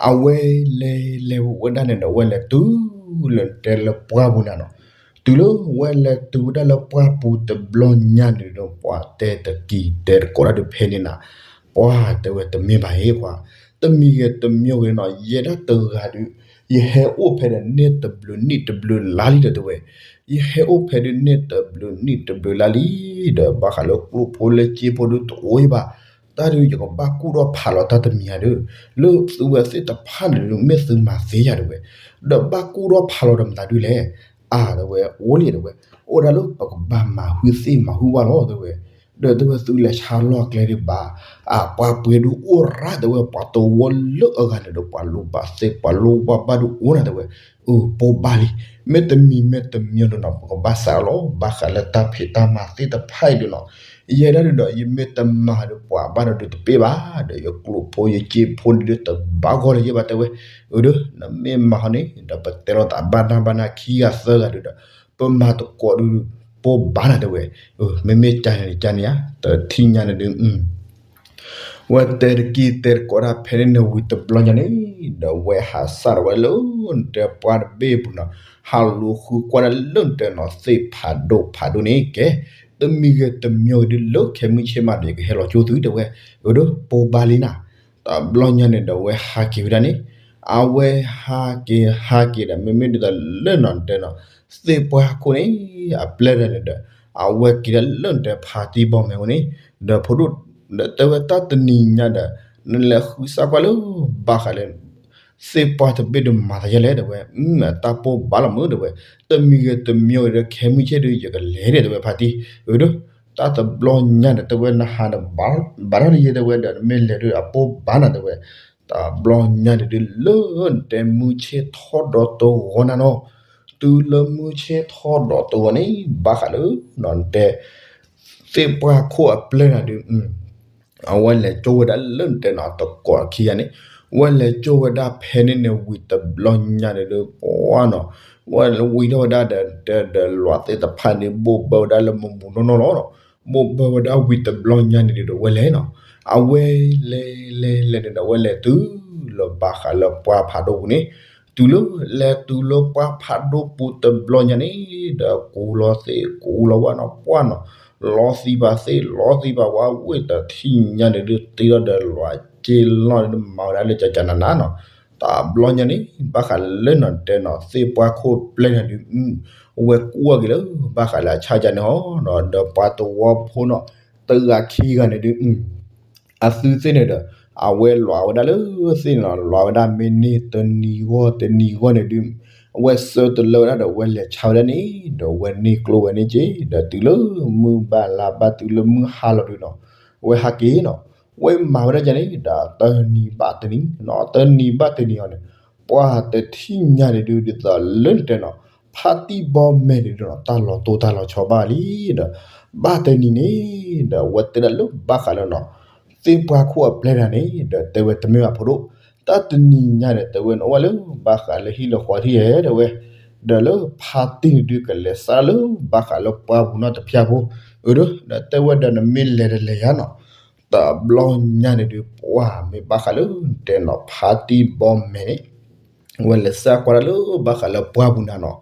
အဝဲလဲၤလဲၤဝဲဒၣ်န့ၣ်ဒီး ဝဲလဲၤတုၤလၢတဲလၢပှၢ်ပူၤန့ၣ်နီၤ, တုၤလၢဝဲလဲၤတုၤဝဲဒၣ်လၢပှၢ်ပူၤတဘျီညါန့ၣ်ဒီး ပှၤတဲတကံၤတဲတကိးတၢ်ဒုးဖဲန့ၣ်နၤ, ပှၤတဲဝဲတမ့ၢ်ဘၣ်ဟ့ၣ်ပှၤ, တမံၤဂ့ၤတမံၤဂ့ၤနီၤ ယဲဒၣ်တဂၤဒုး ယဟဲအိၣ်ဖဲဒီးန့ၢ်တဘျုးနံၣ်တဘျုးလါလံဒီးတဲဝဲ, ယဟဲအိၣ်ဖဲဒုးန့ၢ်တဘျုးနံၣ်တဘျုးလါလံ, ဒီးဘၣ်ဃးလၢကျိၣ်ဖိလၢက့ဖိဒုးတအိၣ်ယဘၣ်, တၢ်ဒုးယကဘၣ်ကူၣ်ထီၣ်ဖးလီၤတၢ်တမံၤဧါဒီး, လၢသုဝဲသ့ၣ်တဖၣ်န့ၣ်ဒုး မ့ၢ်သုမၤသ့ယၤတဲဝဲ, ဒီးဘၣ်ကူၣ်ထီၣ်ဖးလီၤဒီးမတၤဒုးလဲၣ်, အါတဲဝဲ အိၣ်လံတဲဝဲ, အိၣ်ဒၣ်လၢပကဘၣ်မၤဟုသ့ၣ်မၤဟုဝၣ်လီၤတဲဝဲ, ဒီးတဲဝဲသုလဲၤဆါလီၢ်ကျဲဒံးဘၣ်, အပှၤပှ့ၤဒုးအိၣ်ရၣ်တဲဝဲ ပှၤသဝီလၢအဂၤန့ၣ်ဒီး ပှၤလိၣ်ဘၣ်သ့ၣ်ပှၤလိၣ်ဝၣ်ဘၣ်ဒုးအိၣ်နၤတဲဝဲ, အၢ ပိၢ်ဘၣ်လံ, မ့တမံၤမ့တမံၤဒုးနီၤ ပကဘၣ်စးလီၤ ဘၣ်ဃးလၢတၢ်ဖံးတၢ်မၤသ့ၣ်တဖၣ်အံၤဒုးနီၤ, ယဲဒၣ်ဒုးဒီး ယမ့ၢ်တမၤဒီးပှၤဘၣ်ဒီးဒုးတပ့ၢ်ဘၣ်, ဒီးယကျိၣ်ဖိယက့ဖိန့ၣ်ဒုးတဘၣ်ဂီၢ်လၢၤယဲဘၣ်တဲဝဲ, အၢ ဒီးနမ့ၢ်မၤဟီန့ၣ် ဒီးပတဲလီၤသးဘၣ်နၢ်ဘၣ်နၢ်ခံဂၤသၢဂၤဒုးဒီး ပမၤသကိးဒုး ပိၢ်ဘၣ်နၤတဲဝဲ, မ့မ့ၢ်ကန့ၣ်ကန့ၣ်ဧါ တထံၣ်ညါန့ၣ်ဒုး ဝဲတဲတကံၢ်တဲတကိးတၢ်ဖဲန့ၣ်န့ၣ်ဝံၤတဘျီညါန့ၣ်, ဒီးဝဲဟးစးထီၣ်ဝဲလၢ တဲပှၢ်တဘ့ၣ်ပူၤနီၤ, ဟးလူၤဃုကွၢ်ဒၣ်လၢတဲနီၤ သ့ၣ်ဖးဒိၣ်ဖးဒိၣ်န့ၣ်ကဲ, တမံၤဂ့ၤတမံၤဂ့ၤဒုး လၢခဲမုၢ်ဆ့ၣ်မးဒီး ယကဟဲလီၤကၠိသုတဲဝဲ, အၢ ဒီးပိၢ်ဘၣ်လံနၤ, တဘျီညါန့ၣ်ဒီးဝဲဟးက့ၤဝဲဒၣ်န့ၣ်, အဝဲဟးက့ၤဟးက့ၤဒီး မ့မ့ၢ်ဒ်သိးလၢနီၤတဲနီၤ သ့ၣ်ပှၢ်ခိၣ်န့ၣ် အပျဲၢ်တၢ်န့ၣ်ဒီး အဝဲက့ၤဒၣ်လၢတဲဖါတံၢ်ဘီမဲာ်ဝဲန့ၣ်, ဒီးဖိဒိၣ် ဒီးတဲဝဲတၢ်တနံၤညါဒီး နလဲၤဃုစၢ်ကွၢ်လၢ ဘၣ်ဃးလၢ သ့ၣ်ပှၢ်တဘ့ၣ်ဒုးမၤသးယဲလဲၣ်တဲဝဲ, တၢ်ပိၢ်ဘၣ်လီၤမုၢ်တဲဝဲ, တမံၤဂ့ၤတမံၤဂ့ၤဒီး ခဲမုၢ်ဆ့ၣ်ဒုး ယကလဲၤဒၣ်တဲဝဲဖါတံၢ်, အၢ ဒီး တၢ်တဘျီညါန့ၣ် တဲဝဲနဟးဒီး ဘၣ်ထီၣ်တယဲၢ်တဲဝဲဒီး နမ့ၢ်လဲၤဒုးအပိၢ်ဘၣ်နၤတဲဝဲ, တဘျီညါန့ၣ်ဒုး လၢနတဲမုၢ်ဆ့ၣ်ထီၣ်ဒီးတဂီၤနၤနီၤ, တုၤလၢမုၢ်ဆ့ၣ်ထီၣ်ဒီးတဂီၤန့ၣ် ဘၣ်ဃးလၢ နတဲ သ့ၣ်ပှၢ်ခိၣ်အပျဲၢ်နၤဒုး အဝဲလဲၤကၠိဝဲဒၣ်လၢနတဲနီၤ တကိးခံဂၤန့ၣ်, ဝဲလဲၤကၠိဝဲဒၣ်ဖဲန့ၣ်န့ၣ်ဝံၤတဘျီညါန့ၣ်ဒီး ပှၢ်နီၤ, ဝဲဝံၤထီၣ်ဝဲဒၣ်ဒီး တဲဒီးလွးသ့ၣ်တဖၣ်န့ၣ် ဘိၣ်ဘၢဝဲဒၣ်လၢမုၢ်မုၢ်နီၢ်နီၢ်လီၤနီၤ, ဘိၣ်ဘၢဝဲဒၣ်ဝံၤတဘျီညါန့ၣ်ဒီး ဝဲလဲၤနီၤ, အဝဲလဲၤလဲၤလဲၤန့ၣ်ဒီး ဝဲလဲၤတုၤ လၢဘၣ်ဃးလၢပှၢ်ဖးဒိၣ်ပူၤန့ၣ်, တုၤလၢလဲၤတုၤလၢပှၢ်ဖးဒိၣ်ပူၤတဘျီညါန့ၣ်, ဒီးကူလီၤသ့ၣ်ကူလီၤဝၣ်နီၤပှၢ်နီၤ, လီၤသံဘၣ်သ့ၣ်လီၤသံဘၣ်ဝၣ်ဝ့ၢ်တထံၣ်ညါန့ၣ်ဒုး တ့ထီၣ်ဒီးလွးက့လီၢ်န့ၣ်ဒုး မၤဝဲဒၣ်လၢကကနနနီၤ. တဘျီညါန့ၣ် ဘၣ်ဃးလၢနီၤတဲနီၤ သ့ၣ်ပှၢ်ခိၣ်ပျဲၢ်န့ၣ်ဒုး ဝဲကွၢ်က့ၤလၢ ဘၣ်ဃးလၢအဆၣ်ကန့ၣ်ဟီနီၤ, ဒီးပှၤသဝီဖိနီၤ တဂၤခံဂၤန့ၣ်ဒုး အသုသ့ၣ်န့ၣ်ဒီး အဝဲလွးဝဲဒၣ်လၢသ့ၣ်နီၤ, လွးဝဲဒၣ်မ့ၢ်န့ၢ်တနံၤဂီၢ်တနံၤဂီၢ်န့ၣ်ဒုး အဝဲဆၢတလၢဝဲဒၣ်ဒီး အဝဲလဲၤဆါဝဲဒၣ်န့ၣ် ဒီးအဝဲန့ၢ်ကျိဝဲန့ၣ်က့ၤ ဒီးတုၤလၢမုၢ်ဘၣ်လါဘၣ်တုၤလၢမုၢ်ဟါလီၤဒုးနီၤ, အဝဲဟးက့ၤနီၤ, အဝဲမၤဝဲဒၣ်ကန့ၣ် ဒီးတနံၤဘၣ်တနံၤနီၤ, တနံၤဘၣ်တနံၤအီၤန့ၣ် ပှၤတထံၣ်ညါန့ၣ်ဒုး ဒ်သိးလၢနတဲနီၤ ဖါတံၢ်ဘီမဲာ်န့ၣ်ဒုးနီၤ တၢ်လီၤတိၢ်တၢ်လီၤဆီဘၣ်လံဒီး ဘၣ်တနံၤန့ၣ် ဒီးအဝဲတဲဒၣ်လၢဘၣ်ဃးလၢနီၤ သ့ၣ်ပှၢ်ခိၣ်အပျဲၢ်တၢ်န့ၣ် ဒီးတဲဝဲတမ့ၢ်ဘၣ်ဖိဒိၣ်, တၢ်တနံၤညါန့ၣ် တဲဝဲနအိၣ်ဝဲလၢဘၣ်ဃးလၢဟံၣ်လၢဃီထံၣ်ဧဲ တဲဝဲ, ဒီးလၢဖါတံၢ်န့ၣ်ဒုးကလဲၤစးလၢဘၣ်ဃးလၢပှၢ်ပူၤနီတဖၠၣ်ဖိ, အၢ ဒီးတဲဝဲဒီးနမ့ၢ်လဲၤတလဲၤယါနီၤ, တဘျီညါန့ၣ်ဒုး ပှၢ်မ့ၢ်ဘၣ်ဃးလၢတဲနီၤ ဖါတံၢ်ဘီမဲာ်န့ၣ် ဝဲလဲၤစးကွၢ်တၢ်လၢဘၣ်ဃးလၢပှၢ်ပူၤနၤနီၤ,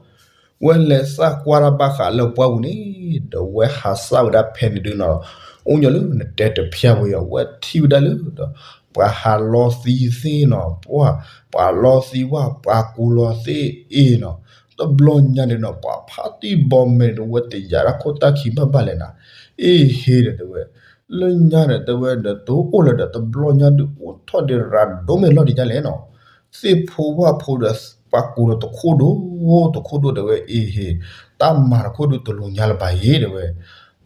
ဝဲလဲၤစးကွၢ်တၢ်ဘၣ်ဃးလၢပှၢ်ပူၤန့ၣ် ဒီးဝဲဟးစးဝဲဒၣ်ဖဲန့ၣ်ဒုးနီၤ, အိၣ်ညီလၢနတဲတဖၠၣ်ဖိအံၤ ဝဲထံၣ်ဝဲဒၣ်လၢဒီး ပှၤဟးလီသံသ့ၣ်နီၤ, ပှၤ ပှၤလီသံဝၣ် ပှၤကူလီၤသ့ၣ်အ့ၣ်နီၤ, တဘျီညါန့ၣ်နီၤ ပှၤဖါတံၢ်ဘီမဲာ်န့ၣ်ဒီး ဝဲတယာ်တၢ်ခိၣ်တၢ်ခံဘၣ်ဘၣ်လဲၣ်နၤ, အ့ၣ်ဟ့ဒီးတဲဝဲ လၢညါဒီးတဲဝဲဒီးတအိၣ်လၢၤဒီး တဘျီညါဒုးအိၣ်ထီၣ်ဒံးရၤဒိၣ်မ့ၢ်လီၢ်ဒံးဒ်လဲၣ်နီၤ, သ့ၣ်ဖိဝၣ်ဖိဒီး ပှၤကူဒီးတခိၣ်ဒိၣ် တခိၣ်ဒိၣ်တဲဝဲ အ့ၣ်ဟ့, တၢ်မၤတခိၣ်ဒုးတလူၤညါလၢၤဘၣ်အံၤ တဲဝဲ,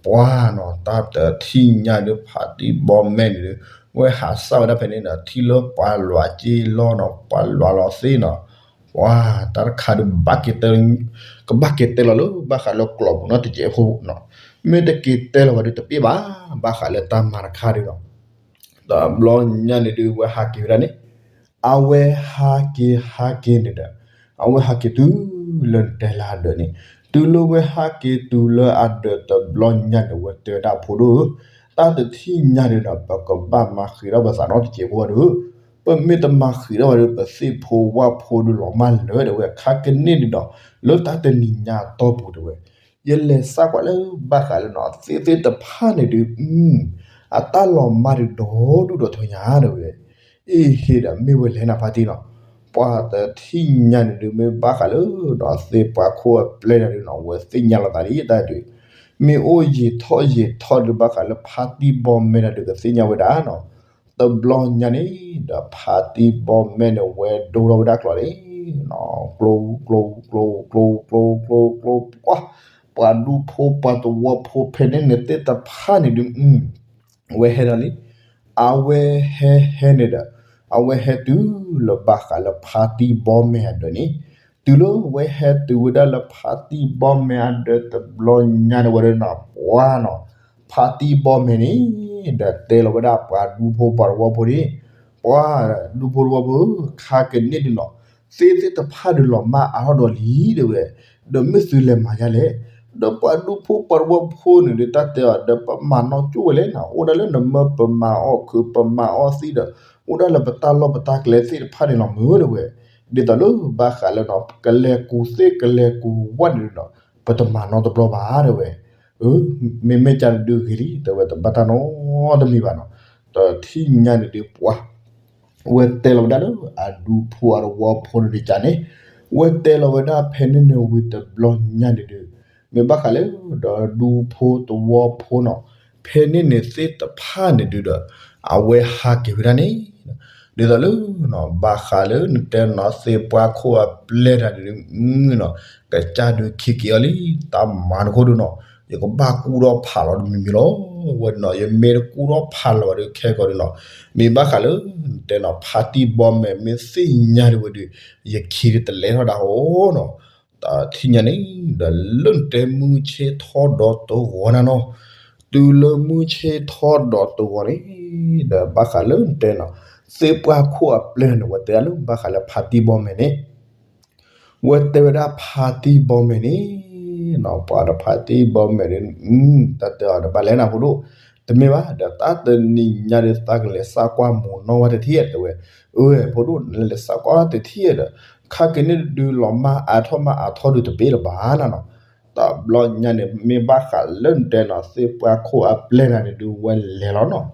ပှၢ်နီၤ တၢ်တထံၣ်ညါဒုး ဖါတံၢ်ဘီမဲာ်န့ၣ်ဒုး ဝဲဟးစးဝဲဒၣ်ဖဲန့ၣ်ဒီး ထံၣ်လၢပှၤလွးက့လီၢ်နီၤ ပှၤလွးလီၤသ့ၣ်နီၤ, ပှၢ် တၢ်တခါဒုး ကဘၣ်က့ၤတဲလီၤလၢဘၣ်ဃးလၢကျိာ်ပူၤနီတစဲးဖိနီၤ, မ့ၢ်တက့ၤတဲလီၤဝဲဒုးတပ့ၢ်ဘၣ်, ဘၣ်ဃးလၢတၢ်မၤတခါဒုးနီၤ, တဘျီညါန့ၣ်ဒုး ဝဲဟးက့ၤဝဲဒၣ်န့ၣ်, အဝဲဟးက့ၤဟးက့ၤန့ၣ်ဒီး အဝဲဟးက့ၤတုၤလၢနတဲလၢအဒၢးန့ၣ်, တုၤလၢဝဲဟးက့ၤတုၤလၢအဒၢးတဘျီညါန့ၣ် ဝဲတဲဝဲဒၣ်ဖိဒိၣ်ဧၢ, တၢ်တထံၣ်ညါဒုးဒီး ပကဘၣ်မၤဃံးထီၣ်ပသးနီတစဲးဖိဒီး ပမ့ၢ်တမၤဃံးထီၣ်ဘၣ်ဒီး ပသ့ၣ်ဖိဝၣ်ဖိဒုးလီၤမၢ်လၢာ် တဲဝဲ ခါကန့ၣ်န့ၣ်ဒီး လၢတၢ်တနံၤညါအတီၢ်ပူၤ တဲဝဲ, ယလဲၤစးကွၢ်လၢဘၣ်ဃးလၢနီၤ သ့ၣ်သ့ၣ်တဖၣ်န့ၣ်ဒုး အတၢ်လီၤမၢ်ဒုးဒီဒူၣ်ဒီထၢညါ တဲဝဲ, အ့ၣ်ဟ့ဒီးမ့ၢ်ဝဲလဲၣ်နၤဖါတံၢ်နီၤ, ပှၤတထံၣ်ညါန့ၣ်ဒုး မ့ၢ်ဘၣ်ဃးလၢဒီး သ့ၣ်ပှၢ်ခိၣ်အပျဲၢ်တၢ်ဒုးနီၤ ဝဲသ့ၣ်ညါလီၤသးလံတၢ်ဒုး, မ့ၢ်အိၣ်ယံာ်ထီၣ်ယံာ်ထီၣ်ဒုး ဘၣ်ဃးလၢဖါတံၢ်ဘီမဲာ်တၢ်ဒုး ကသ့ၣ်ညါဝဲဒၣ်နီၤ, တဘျီညါန့ၣ်ဒီး ဖါတံၢ်ဘီမဲာ်န့ၣ် ဝဲဒိထီၣ်ဝဲဒၣ်ကျိာ်န့ၣ် ကျိ ကျိ ကျိ ကျိ ကျိ ကျိ ကျိ ကျိ ပှၢ်, ပှၤဒူဖိပှၤသဝီဖိဖဲန့ၣ်န့ၣ် သ့ၣ်တဖၣ်န့ၣ်ဒုး ဝဲဟဲဒီးလံ, အဝဲဟဲဟဲန့ၣ်ဒီး အဝဲဟဲတုၤလၢဘၣ်ဃးလၢဖါတံၢ်ဘီမဲာ်အဒၢးန့ၣ်, တုၤလၢဝဲဟဲတုၤဝဲဒၣ်လၢဖါတံၢ်ဘီမဲာ်အဒၢးတဘျီညါန့ၣ်ဝဲဒၣ်နီၤ ပှၢ်နီၤ, ဖါတံၢ်ဘီမဲာ်န့ၣ် ဒီးတဲလီၤဝဲဒၣ်ပှၤဒူဖိပှၤသဝီဖိန့ၣ်, ပှၤဒူဖိသဝီဖိဧၢ, ခါကန့ၣ်ဒုးနီၤ သ့ၣ်သ့ၣ်တဖၣ်ဒုးလီၤမၢ်အါထီၣ်ဒီးလံ တဲဝဲ, ဒီးမ့ၢ်သုလဲၤမၤယါလဲၣ်, ဒီးပှၤဒူဖိပှၤသဝီဖိန့ၣ်ဒုး တၢ်တဲအီၤဒီး ပမၤနီၣ်ကၠိၣ်ဝဲလဲၣ်နီၤ, အိၣ်ဒၣ်လၢနမၢပမၤအီၣ်ခုးပမၤအီၣ်သံဒီး အိၣ်ဒၣ်လၢပတၢ်လီၢ်ပတၢ်ကျဲသ့ၣ်တဖၣ်န့ၣ်လီၤမုၢ် တဲဝဲ, ဒ်သိးလၢဘၣ်ဃးလၢနီၤ ကလဲၤကူးသ့ၣ်ကလဲၤကူးဝၣ်န့ၣ်ဒုးနီၤ ပတမၤနီတဘျီဘၣ် တဲဝဲ, အၢ မ့မ့ၢ်ကန့ၣ်ဒုးဂ့ၤလံ တဲဝဲ တဘၣ်တၢ်နီတမံၤဘၣ်နီၤ, တထံၣ်ညါန့ၣ်ဒုးပှၢ် ဝဲတဲလီၤဝဲဒၣ်လၢအဒူဖိအသဝီဖိန့ၣ်ဒုးကန့ၣ်, ဝဲတဲလီၤဝဲဒၣ်ဖဲန့ၣ်န့ၣ်ဝံၤတဘျီညါန့ၣ်ဒုး, မ့ၢ်ဘၣ်ဃးလၢဒီးဒူဖိသဝီဖိနီၤ, ဖဲန့ၣ်န့ၣ်သ့ၣ်တဖၣ်န့ၣ်ဒုးဒီး အဝဲဟးက့ၤဝဲဒၣ်န့ၣ်, ဒ်သိးလၢနီၤ ဘၣ်ဃးလၢနတဲနီၤ သ့ၣ်ပှၢ်ခိၣ်အပျဲၢ်တၢ်ဒုးနီၤ ကစၢ်ဒုးခံက့ၤအီၤလံ တၢ်မၤနခိၣ်ဒုးနီၤ ယကဘၣ်ကူၣ်ထီၣ်ဖးလီၤတမံၤမံၤလီၤ, ဝဲနီၤ ယမ့ၢ်တကူၣ်ထီၣ်ဖးလီၤဘၣ်ဒီးခဲကီးဒုးနီၤ, မ့ၢ်ဘၣ်ဃးလၢ နတဲနီၤ ဖါတံၢ်ဘီမဲာ်မ့ၢ်သ့ၣ်ညါဒုးဝဲဒီး ယခံဒုးတလဲၤထီၣ်ဒၣ်ဟီနီၤ, တထံၣ်ညါန့ၣ် ဒီးလၢနတဲမုၢ်ဆ့ၣ်ထီၣ်ဒီးတဂီၤနၤနီၤ, တုၤလၢမုၢ်ဆ့ၣ်ထီၣ်ဒီးတဂီၤန့ၣ် ဒီးဘၣ်ဃးလၢနတဲနီၤ သ့ၣ်ပှၢ်ခိၣ်အပျဲၢ်န့ၣ် ဝဲတဲဒၣ်လၢဘၣ်ဃးလၢဖါတံၢ်ဘီမဲာ်န့ၣ် ဝဲတဲဝဲဒၣ်ဖါတံၢ်ဘီမဲာ်န့ၣ်နီၤ ပှၤဒီးဖါတံၢ်ဘီမဲာ်န့ၣ် တၢ်တဲအီၤဒီးဘၣ်လဲၣ်နၤဖိဒိၣ်, တမ့ၢ်ဘၣ်ဒီး တၢ်တနံၤညါဒီး သးကလဲၤစးကွၢ်မိၢ်နီၢ်ဝဲတထံၣ်ဧါ တဲဝဲ. အၢ ဖိဒိၣ် နလဲၤစးကွၢ်တထံၣ်ဧါဒီး ခါက့ၤန့ၣ်ဒုး လီၤမၢ်အါထီၣ်မၢ်အါထီၣ်ဒုးတဘ့ၣ်လၢၤဘၣ်နီၤ. တဘျီညါန့ၣ် မ့ၢ်ဘၣ်ဃးလၢနတဲနီၤ သ့ၣ်ပှၢ်ခိၣ်အပျဲၢ်တဂၤန့ၣ်ဒုး ဝဲလဲၤလီၤနီၤ.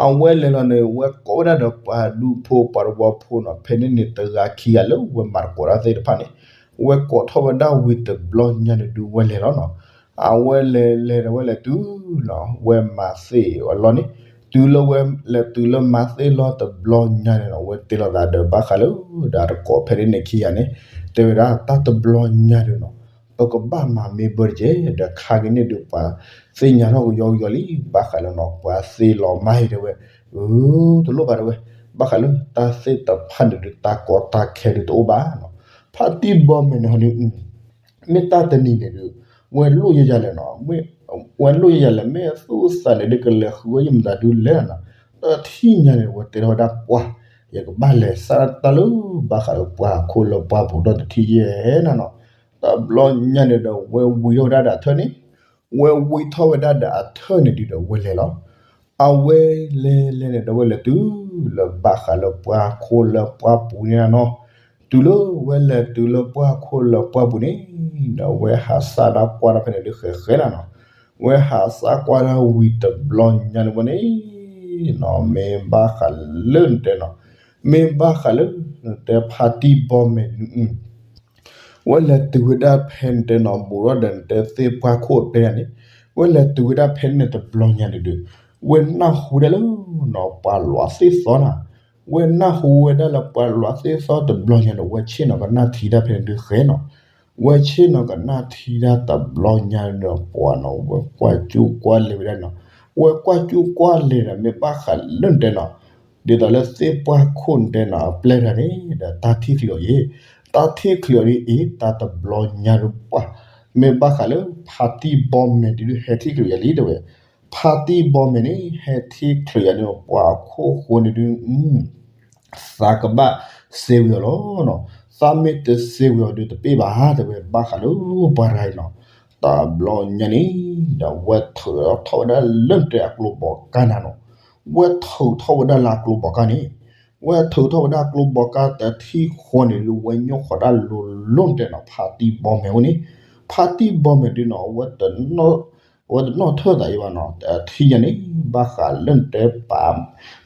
အဝဲလဲၤလီၤန့ၣ် ဝဲကိးဝဲဒၣ်ဒီးပှၤဒူဖိပှၤသဝီဖိနီၤ ဖဲန့ၣ်န့ၣ် တဂၤခံဂၤလၢဝဲမၤသကိးတၢ်သ့ၣ်တဖၣ်န့ၣ် ဝဲကိးထီၣ်ဝဲဒၣ်ဝံၤတဘျီညါန့ၣ်ဒုး ဝဲလဲၤလီၤနီၤ. အဝဲလဲၤလဲၤဒီးဝဲလဲၤတုၤနီၤ ဝဲမၤသ့ၣ်အလီၢ်န့ၣ် တုၤလၢဝဲလဲၤတုၤလၢမၤသ့ၣ်လီၢ်တဘျီညါန့ၣ်နီၤ ဝဲတဲလီၤသးဒီးဘၣ်ဃးလၢ ဒီးတကိးဖဲန့ၣ်န့ၣ်ခံဂၤန့ၣ် တဲဝဲဒၣ်တၢ်တဘျီညါဒီးနီၤ ပကဘၣ်မၤမ့ၢ်ဘၢတက့ၢ် ဒီးခါက့ၤန့ၣ်ဒုး ပှၤသ့ၣ်ညါထီၣ်ကယီကယီလံ ဘၣ်ဃးလၢနီၤ ပှၤသ့လီၤမၢ်အံၤတဲဝဲ. အၢ တလိၣ်ဘၣ်တဲဝဲ ဘၣ်ဃးလၢတၢ်သ့ၣ်တဖၣ်န့ၣ်ဒုး တၢ်ကီတၢ်ခဲဒုးတအိၣ်ဘၣ်နီၤ. ဖါတံၢ်ဘီမဲာ်န့ၣ်ဟီဒုး မ့ၢ်တၢ်တနံၤန့ၣ်ဒုး ဝဲလိၣ်ယဲယၤလဲၣ်နီၤ ဝဲလိၣ်ယဲယၤလဲၣ် မ့ၢ်သူၣ်သးန့ၣ်ဒုး ကလဲၤဃုဝဲယမတၤဒုးလဲၣ်နီၤ. တထံၣ်ညါန့ၣ် ဝဲတဲထီၣ်ဝဲဒၣ်ပှၢ် ယကဘၣ်လဲၤစးတၢ်လၢ ဘၣ်ဃးလၢပှၤခိၣ်လၢပှၢ်ပူၤဒီးတထံၣ်ယဲနီၤနီၤ. တဘျီညါန့ၣ်ဒီး ဝဲဝံထီၣ်ဝဲဒၣ်ဒီးအထၢၣ်န့ၣ် ဝဲဝံထီၣ်ဝဲဒၣ်ဒီးအထၢၣ်န့ၣ်ဒုးဒီးဝဲလဲၤလီၤ. အဝဲလဲၤလဲၤန့ၣ်ဒီးဝဲလဲၤတုၤလၢဘၣ်ဃးလၢပှၤခိၣ်လၢပှၢ်ပူၤန့ၣ်နီၤ. တုၤလၢဝဲလဲၤတုၤလၢပှၤခိၣ်လၢပှၢ်ပူၤန့ၣ် ဒီးဝဲဟးစးဒီးကွၢ်ဒီးဖဲန့ၣ်ဒုးဃဲးဃဲးလီၤနီၤ. ဝဲဟးစးကွၢ်ဒီးဝံၤတဘျီညါန့ၣ်ဝဲန့ၣ်နီၤ မ့ၢ်ဘၣ်ဃးလၢနတဲနီၤ မ့ၢ်ဘၣ်ဃးလၢ နတဲဖါတံၢ်ဘီမဲာ်ဒုး ဝဲလဲၤတုၤဝဲဒၣ်ဖဲနတဲနီၤ ဘူးထီၣ်ဒီးနတဲသ့ၣ်ပှၢ်ခိၣ်အပျဲၢ်န့ၣ် ဝဲလဲၤတုၤဝဲဒၣ်ဖဲန့ၣ်တဘျီညါန့ၣ်ဒုး ဝဲနၢ်ဟူဒၣ်လၢနီၤ ပှၤလွးသ့ၣ်သီနီၤ. ဝဲနၢ်ဟူဝဲဒၣ်လၢပှၤလွးသ့ၣ်သီတဘျီညါန့ၣ် ဝဲဆ့ၣ်နီၤကနၣ်ထံတၢ်ဖဲန့ၣ်ဒုးဃဲးနီၤ. ဝဲဆ့ၣ်နီၤကနၣ်ထံတၢ်တဘျီညါဒီးပှၤနီၤ ဝဲကွၢ်ကူၣ်ကွၢ်လဲၤဝဲဒၣ်နီၤ. ဝဲကွၢ်ကူၣ်ကွၢ်လဲၤဒီး မ့ၢ်ဘၣ်ဃးလၢနတဲနီၤ ဒ်သိးလၢသ့ၣ်ပှၢ်ခိၣ်နတဲနီၤ အပျဲၢ်တဂၤန့ၣ်ဒီး တၢ်ထံၣ်ချုးအီၤယဲ, တၢ်ထံၣ်ချုးအီၤဒ်အံၤ တၢ်တဘျီညါဒုးပှၢ် မ့ၢ်ဘၣ်ဃးလၢဖါတံၢ်ဘီမဲာ်ဒုး ဟဲထံၣ်ချုးယၤလံတဲဝဲ. ဖါတံၢ်ဘီမဲာ်န့ၣ် ဟဲထံၣ်ချုးယၤန့ၣ် ပှၤခိၣ်ဃိန့ၣ်ဒုး သးကဘၣ်စ့ဝံၤအီၤလီၤနီၤ. သးမ့ၢ်တစ့ဝံၤအီၤဒုးတပ့ၢ်ဘၣ်တဲဝဲ ဘၣ်ဃးလၢပှၤတဂၤအံၤနီၤ. တဘျီညါန့ၣ် ဒီးဝဲထုးထီၣ်ဝဲဒၣ်လၢနတဲအကျိဘီကါနၤနီၤ. ဝဲထုးထီၣ်ဝဲဒၣ်လၢအကျိဘီကါန့ၣ် ဝဲထုးထီၣ်ဝဲဒၣ်ကျိဘီကါတထံၣ်ဃီန့ၣ်ဒုး ဝဲညိၣ်ဃီၤဒၣ်လိၤလိၤနတဲနီၤ ဖါတံၢ်ဘီမဲာ်အအိၣ်န့ၣ်. ဖါတံၢ်ဘီမဲာ်ဒုးနီၤ အဝဲတနီၣ်ထၢၣ်သးအံၤဘၣ်နီၤ. တထံၣ်ညါန့ၣ် ဘၣ်ဃးလၢနတဲပာ်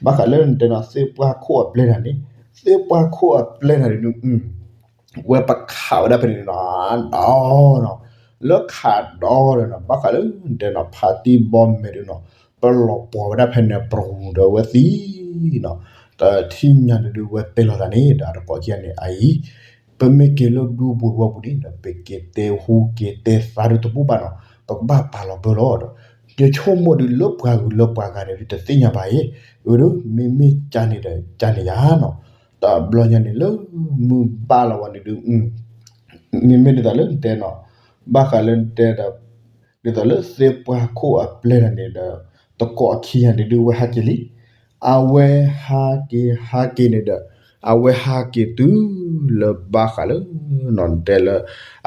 ဘၣ်ဃးလၢနတဲနီၤ သ့ၣ်ပှၢ်ခိၣ်အပျဲၢ်တဂၤန့ၣ် သ့ၣ်ပှၢ်ခိၣ်အပျဲၢ်တဂၤန့ၣ်ဒုး ဝဲပခးဝဲဒၣ်ဖဲန့ၣ်နီၤ ဒီးနီၤ လၢခးဒီးဒီးနီၤ ဘၣ်ဃးလၢနတဲနီၤ ဖါတံၢ်ဘီမဲာ်ဒုးနီၤ ပလီၤပှီၤဝဲဒၣ်ဖဲန့ၣ် ပြူၤဒီးဝဲသံနီၤ. တထံၣ်ညါန့ၣ်ဒုး ဝဲတဲလီၤသးန့ၣ် ဒီးတကိးခံဂၤန့ၣ် အအံၤ ပမ့ၢ်က့ၤလၢဒူပူၤတဝီပူၤန့ၣ်ဒီး ပက့ၤတဲဟူက့ၤတဲသါဒုးတဘူၣ်ဘၣ်နီၤ ပကဘၣ်ပာ်လီၤဘၢလီၤဒီး ယဆိကမိၣ်ဒုးလၢပှၤဂုၤလၢပှၤဂၤန့ၣ်ဒုး တသ့ၣ်ညါဘၣ်အံၤ အၢဒုး မ့မ့ၢ်ကန့ၣ်ဒီးကန့ၣ်ယါနီၤ. တဘျီညါန့ၣ်လၢ မုၢ်ဘၣ်လီၤဝဲန့ၣ်ဒုး မ့မ့ၢ်ဒ်သိးလၢနတဲနီၤ ဘၣ်ဃးလၢနတဲဒီး ဒ်သိးလၢသ့ၣ်ပှၢ်ခိၣ်အပျဲၢ်တဂၤန့ၣ်ဒီး တကိးခံဂၤန့ၣ်ဒုး ဝဲဟးက့ၤလံ. အဝဲဟးက့ၤဟးက့ၤန့ၣ်ဒီး အဝဲဟးက့ၤတုၤလၢဘၣ်ဃးလၢ နီၤ နတဲလၢ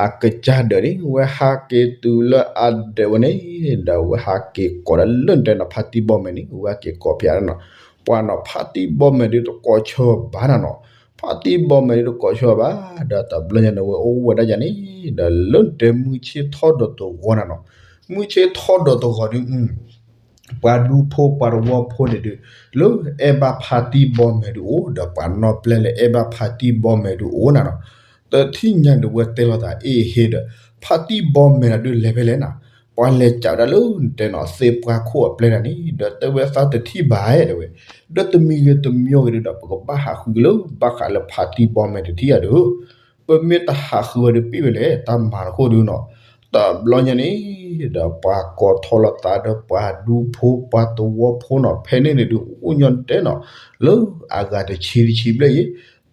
အကစၢ်ဒၢးန့ၣ် ဝဲဟးက့ၤတုၤလၢအဒၢးဝဲန့ၣ် ဒီးဝဲဟးက့ၤကိးဒၣ်လၢနတဲနီၤ ဖါတံၢ်ဘီမဲာ်န့ၣ် ဝဲဟးက့ၤကိးဖျါနီၤ ပှၤနီၤ ဖါတံၢ်ဘီမဲာ်ဒုး တကိးဆၢဘၣ်နၤနီၤ. ဖါတံၢ်ဘီမဲာ်ဒုး တကိးဆၢဘၣ် ဒီးတဘျီညါန့ၣ် ဝဲအိၣ်ဝဲဒၣ်ယၤန့ၣ် ဒီးလၢနတဲမုၢ်ဆ့ၣ်ထီၣ်ဒီးတဂီၤနၤနီၤ. မုၢ်ဆ့ၣ်ထီၣ်ဒီးတဂီၤဒုး ပှၤဒူဖိပှၤသဝီဖိန့ၣ်ဒုး လၢအဲၣ်ဘၣ်ဖါတံၢ်ဘီမဲာ်ဒုးအိၣ် ဒီးပှၤနီၢ်ပျဲၢ်လၢအဲၣ်ဘၣ်ဖါတံၢ်ဘီမဲာ်ဒုးအိၣ်နၤနီၤ. တထံၣ်ညါဒုး ဝဲတဲလီၤသးအ့ၣ်ဟ့ဒီး ဖါတံၢ်ဘီမဲာ်တဂၤဒုး လဲၤဖဲလဲၣ်နၤ. ပှၤလဲၤကးဝဲဒၣ်လၢနတဲနီၤ သ့ၣ်ပှၢ်ခိၣ်အပျဲၢ်တဂၤန့ၣ် ဒီးတဲဝဲသးတထံၣ်ဘၣ်တဲဝဲ. ဒီးတမံၤဂ့ၤတမံၤဂ့ၤဒုးဒီး ပကဘၣ်ဟးဃုက့ၤလၢ ဘၣ်ဃးလၢဖါတံၢ်ဘီမဲာ်တထံၣ်ဧါဒုး ပမ့ၢ်တဟးဃုဝဲဒုး ပ့ၢ်ဝဲလဲၣ် တၢ်မၤတခိၣ်ဒုးနီၤ. တဘျီညါန့ၣ် ဒီးပှၤကိးထီၣ်လီၤသးဒီးပှၤဒူဖိပှၤသဝီဖိနီၤ ဖဲန့ၣ်န့ၣ်ဒုး အိၣ်ညီနတဲနီၤ လၢအဂၤတဆံတဆံဘျဲၣ်ယဲ.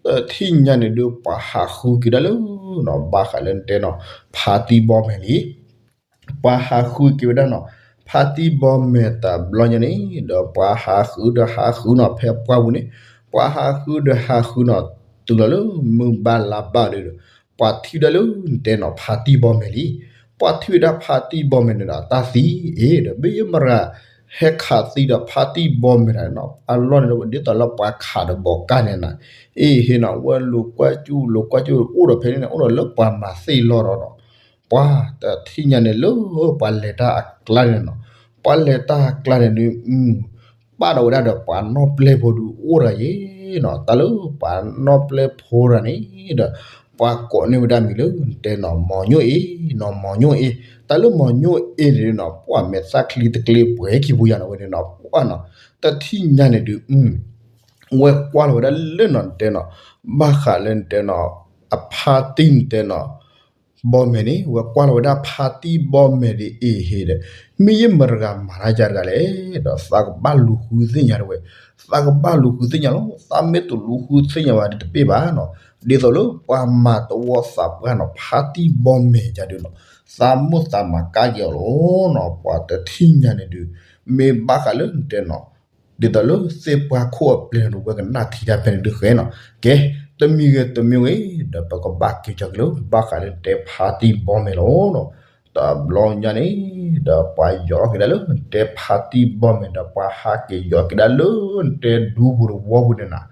တထံၣ်ညါန့ၣ်ဒုး ပှၤဟးဃုက့ၤဒၣ်လၢနီၤ ဘၣ်ဃးလၢနတဲနီၤ ဖါတံၢ်ဘီမဲာ်လံ ပှၤဟးဃုက့ၤဝဲဒၣ်နီၤ ဖါတံၢ်ဘီမဲာ်တဘျီညါန့ၣ် ဒီးပှၤဟးဃုဒီးဟးဃုနီၤ ဖဲပှၢ်ပူၤန့ၣ် ပှၤဟးဃုဒီးဟးဃုနီၤ တုၤလီၤလၢမုၢ်ဘၣ်လါဘၣ်ဒီး ပှၤထံၣ်ဝဲဒၣ်လၢနတဲနီၤ ဖါတံၢ်ဘီမဲာ်လံ. ပှၤထံၣ်ဝဲဒၣ်ဖါတံၢ်ဘီမဲာ်န့ၣ်ဒီး တၢ်သံအ့ၣ်ဒီး မ့ၢ်ယမရၤ ဟဲခးသံဒီးဖါတံၢ်ဘီမဲာ်တၢ်န့ၣ်နီၤ, အလီၢ်န့ၣ်ဒ်သိးလၢပှၤခးဒီးဘီးကါန့ၣ်နီၤ, အ့ဟ့နီၤ, ဝဲလိာ်ကွဲးကူၣ်လိာ်ကွဲးကူၣ်အိၣ်ဒီးဖဲန့ၣ်န့ၣ် အိၣ်ဒီးလၢပှၤမၤသ့ၣ်လီၢ်ဒီးနီၤ, ပှၤတထံၣ်ညါန့ၣ်လၢပှၤလဲၤတၢ်အကျါန့ၣ်နီၤ, ပှၤလဲၤတၢ်အကျါန့ၣ်ဒုး ပာ်ဒီးဝဲဒၣ်ဒီးပှၤနီၣ်ပျဲၢ်ဖိဒုးအိၣ်ဒီးယ့ၢ်နီၤ, တၢ်လၢပှၤနီၣ်ပျဲၢ်ဖိတဂၤန့ၣ်ဒီး ပှၤကိးန့ၢ်ဝဲဒၣ်မံၤလၢတဲနီၤ မီၤညိၣ်အ့နီၤ, မီၤညိၣ်အ့, တၢ်လၢမီၤညိၣ်အ့န့ၣ်နီၤ ပှၤမဲာ်သၣ်ချံတကျ့ပှဲၤခံပူၤယၤနီၤဝဲန့ၣ်နီၤ, ပှၤနီၤ တထံၣ်ညါန့ၣ်ဒုး ဝဲကွၢ်လီၤဝဲဒၣ်လၢနီၤတဲနီၤ, ဘၣ်ဃးလၢနတဲနီၤ အဖါတံၢ်နတဲနီၤ ဘီမဲာ်န့ၣ် ဝဲကွၢ်လီၤဝဲဒၣ်ဖါတံၢ်ဘီမဲာ်ဒ်အ့ဟ့ဒီး မ့ၢ်ယဲၢ်မတၤတဂၤမၤတၢ်ယၤတဂၤလဲၣ်, ဒီးသးကဘၣ်လူၤဃုသ့ၣ်ညါတဝဲ, သးကဘၣ်လူၤဃုသ့ၣ်ညါလီၤ, သးမ့ၢ်တလူၤဃုသ့ၣ်ညါဘၣ်ဒီးတပ့ၢ်ဘၣ်နီၤ, ဒ်သိးလၢပှၤမၤသဝီသးပှၢ်နီၤ ဖါတံၢ်ဘီမဲာ်ယၤဒုးနီၤ, သးမိၣ်သးမၤကါက့ၤအီၤလီၤနီၤ, ပှၤတထံၣ်ညါန့ၣ်ဒုး မ့ၢ်ဘၣ်ဃးလၢနတဲနီၤ ဒ်သိးလၢသ့ၣ်ပှၢ်ခိၣ်အပျဲၢ်န့ၣ် ဝဲကနၣ်ထံတၢ်ဖဲန့ၣ်ဒုးဃဲနီၤ, ကဲ တမံၤဂ့ၤတမံၤဂ့ၤ ဒီးပကဘၣ်က့ၤကီၤက့ၤလၢ ဘၣ်ဃးလၢနတဲဖါတံၢ်ဘီမဲာ်လီၤနီၤ, တဘျီညါန့ၣ် ဒီးပှၤယီၤက့ၤဒၣ်လၢနတဲဖါတံၢ်ဘီမဲာ် ဒီးပှၤဟးက့ၤယီၤက့ၤဒၣ်လၢနတဲဒူပူၤတဝီပူၤန့ၣ်နီၤ,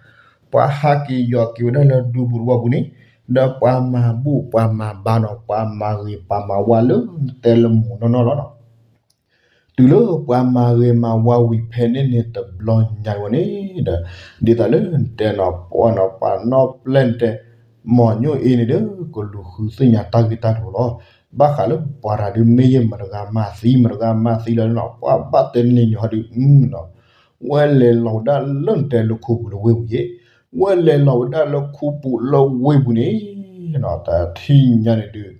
ပှၤဟးက့ၤယီၤက့ၤဝဲဒၣ်လၢဒူပူၤတဝီပူၤန့ၣ်, ဒီးပှၤမၤဘူၣ်ပှၤမၤဘါနီၤ ပှၤမၤဂ့ၤပှၤမၤဝါလၢနတဲလၢမူးနီၢ်နီၢ်လီၤနီၤ တုၤလၢပှၤမၤဂ့ၤမၤဝါဝံၤဖဲန့ၣ်န့ၣ် တဘျီညါဝဲန့ၣ်ဒီး ဒ်သိးလၢနတဲနီၤ ပှၤနီၤ ပှၤနီၣ်ပျဲၢ်နတဲ မီၤညိၣ်အ့န့ၣ်ဒီး ကလူၤဃုသ့ၣ်ညါတၢ်ဂ့ၢ်တၢ်ကျိၤလီၤ. ဘၣ်ဃးလၢပှၤတဂၤဒုး မ့ၢ်ယဲၢ်မတၤတဂၤမၤသံ မတၤတဂၤမၤသံလီၤနီၤ ပှၤဘၣ်တနံၤညီဒုးနီၤ ဝဲလဲၤလီၤဝဲဒၣ်လၢနတဲလၢခူပူၤလၢဝ့ၢ်ပူၤယဲၢ်, ဝဲလဲၤလီၤဝဲဒၣ်လၢခူပူၤလၢဝ့ၢ်ပူၤန့ၣ် တထံၣ်ညါန့ၣ်ဒုး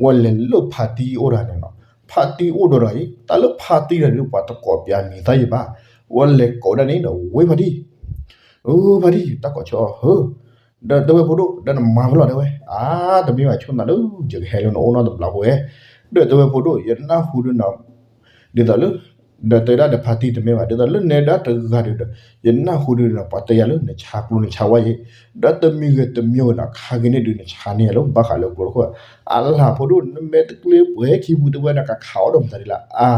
ဝဲလဲၤလၢဖါတံၢ်အိၣ်တဂၤန့ၣ်နီၤ, ဖါတံၢ်အိၣ်ဒီးတဂၤအံၤ တၢ်လၢဖါတံၢ်တဂၤန့ၣ် ပှၤတကိးပၠးမံၤသၣ်ယံၤဘၣ်, ဝဲလဲၤကိးဝဲဒၣ်န့ၣ်ဒီး ဝ့ၢ်ဖါတံၢ်, အၢ ဖါတံၢ် တၢ်ကိးဆၢအီၤဧၢ, ဒီးတဲဝဲဖိဒိၣ် ဒီးနမၤဖဲလဲၣ်တဲဝဲ, အါ တမ့ၢ်ဘၣ်ဆိၣ်နၤလၢ ယကဟဲလၢနအိၣ်နီတဘျီဖိဝဲ, ဒီးတဲဝဲဖိဒိၣ် ယနၢ်ဟူဒုးနီၤ ဒ်သိးလၢ ဒီးတဲဒၣ်ဒီးဖါတံၢ်တမ့ၢ်ဘၣ် ဒ်သိးလၢနဲဒၣ်တဂၤဒုးဒီး ယနၢ်ဟူဒုးဒီး ပှၤတဲယၤလၢနဆါကျိနဆါဝါယဲၢ်, ဒီးတမံၤဂ့ၤတမံၤဂ့ၤနီၤ ခါက့ၤန့ၣ်ဒုးနဆါန့ၢ်ယၤလၢ ဘၣ်ဃးလၢကျိတခိၣ်, အလၢ်ဖိဒိၣ် နမဲာ်တကျ့ပှဲၤခံပူၤတဲဝဲ နကခးအီၣ်ဒီးမတၤဒ်လဲၣ် အါ,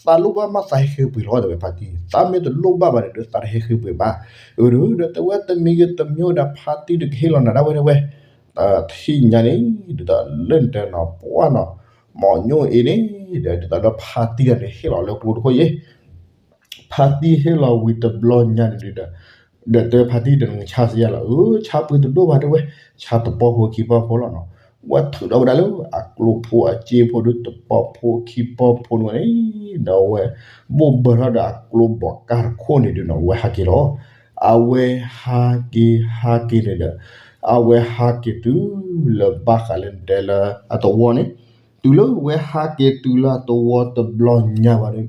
သးလိၣ်ဘၣ်မးသးဟဲဃ့ပှ့ၤလီၤတဲဝဲဖါတံၢ်, သးမ့ၢ်တလိၣ်ဘၣ်ဘၣ်န့ၣ်ဒီး သးတဟဲဃ့ပှ့ၤဘၣ်, အၢ ဒီးတဲဝဲတမံၤဂ့ၤတမံၤဂ့ၤဒီးဖါတံၢ်ဒုးကဟ့ၣ်လီၤနၤဒၣ်ဝဲတဲဝဲ, တထံၣ်ညါန့ၣ် ဒ်သိးလၢနတဲနီၤ ပှၢ်နီၤ မီၤညိၣ်အ့န့ၣ် ဒီးဒ်သိးဒီးဖါတံၢ်တဂၤန့ၣ်ဟ့ၣ်လီၤလၢကျိတခိၣ်ယဲၢ်, ဖါတံၢ်ဟ့ၣ်လီၤဝံၤတဘျီညါန့ၣ်ဒုးဒီး ဒီးတဲဖါတံၢ်ဒီးနကဆါစ့ၢ်ယဲၢ်လီၤ, အၢ ဆါပှ့ၤတဒိၣ်ဘၣ်တဲဝဲ, ဆါတပီၢ်ဖိခံပီၢ်ဖိလီၤနီၤ, ဝဲထုးထီၣ်ဝဲဒၣ်လၢအကျိဖိအစ့ဖိဒုးတပီၢ်ဖိခံပီၢ်ဖိန့ၣ်ဝဲန့ၣ်, ဒီးဝဲ ဘိၣ်ဘၢထီၣ်ဒီးအကျိဘီးကါတခိၣ်န့ၣ်ဒုးနီၤ ဝဲဟးက့ၤလီၤ, အဝဲဟးက့ၤဟးက့ၤန့ၣ်ဒီး အဝဲဟးက့ၤတုၤလၢဘၣ်ဃးလၢနတဲလၢအသဝီန့ၣ်, တုၤလၢဝဲဟးက့ၤတုၤလၢအသဝီတဘျီညါဘၣ်ဒီး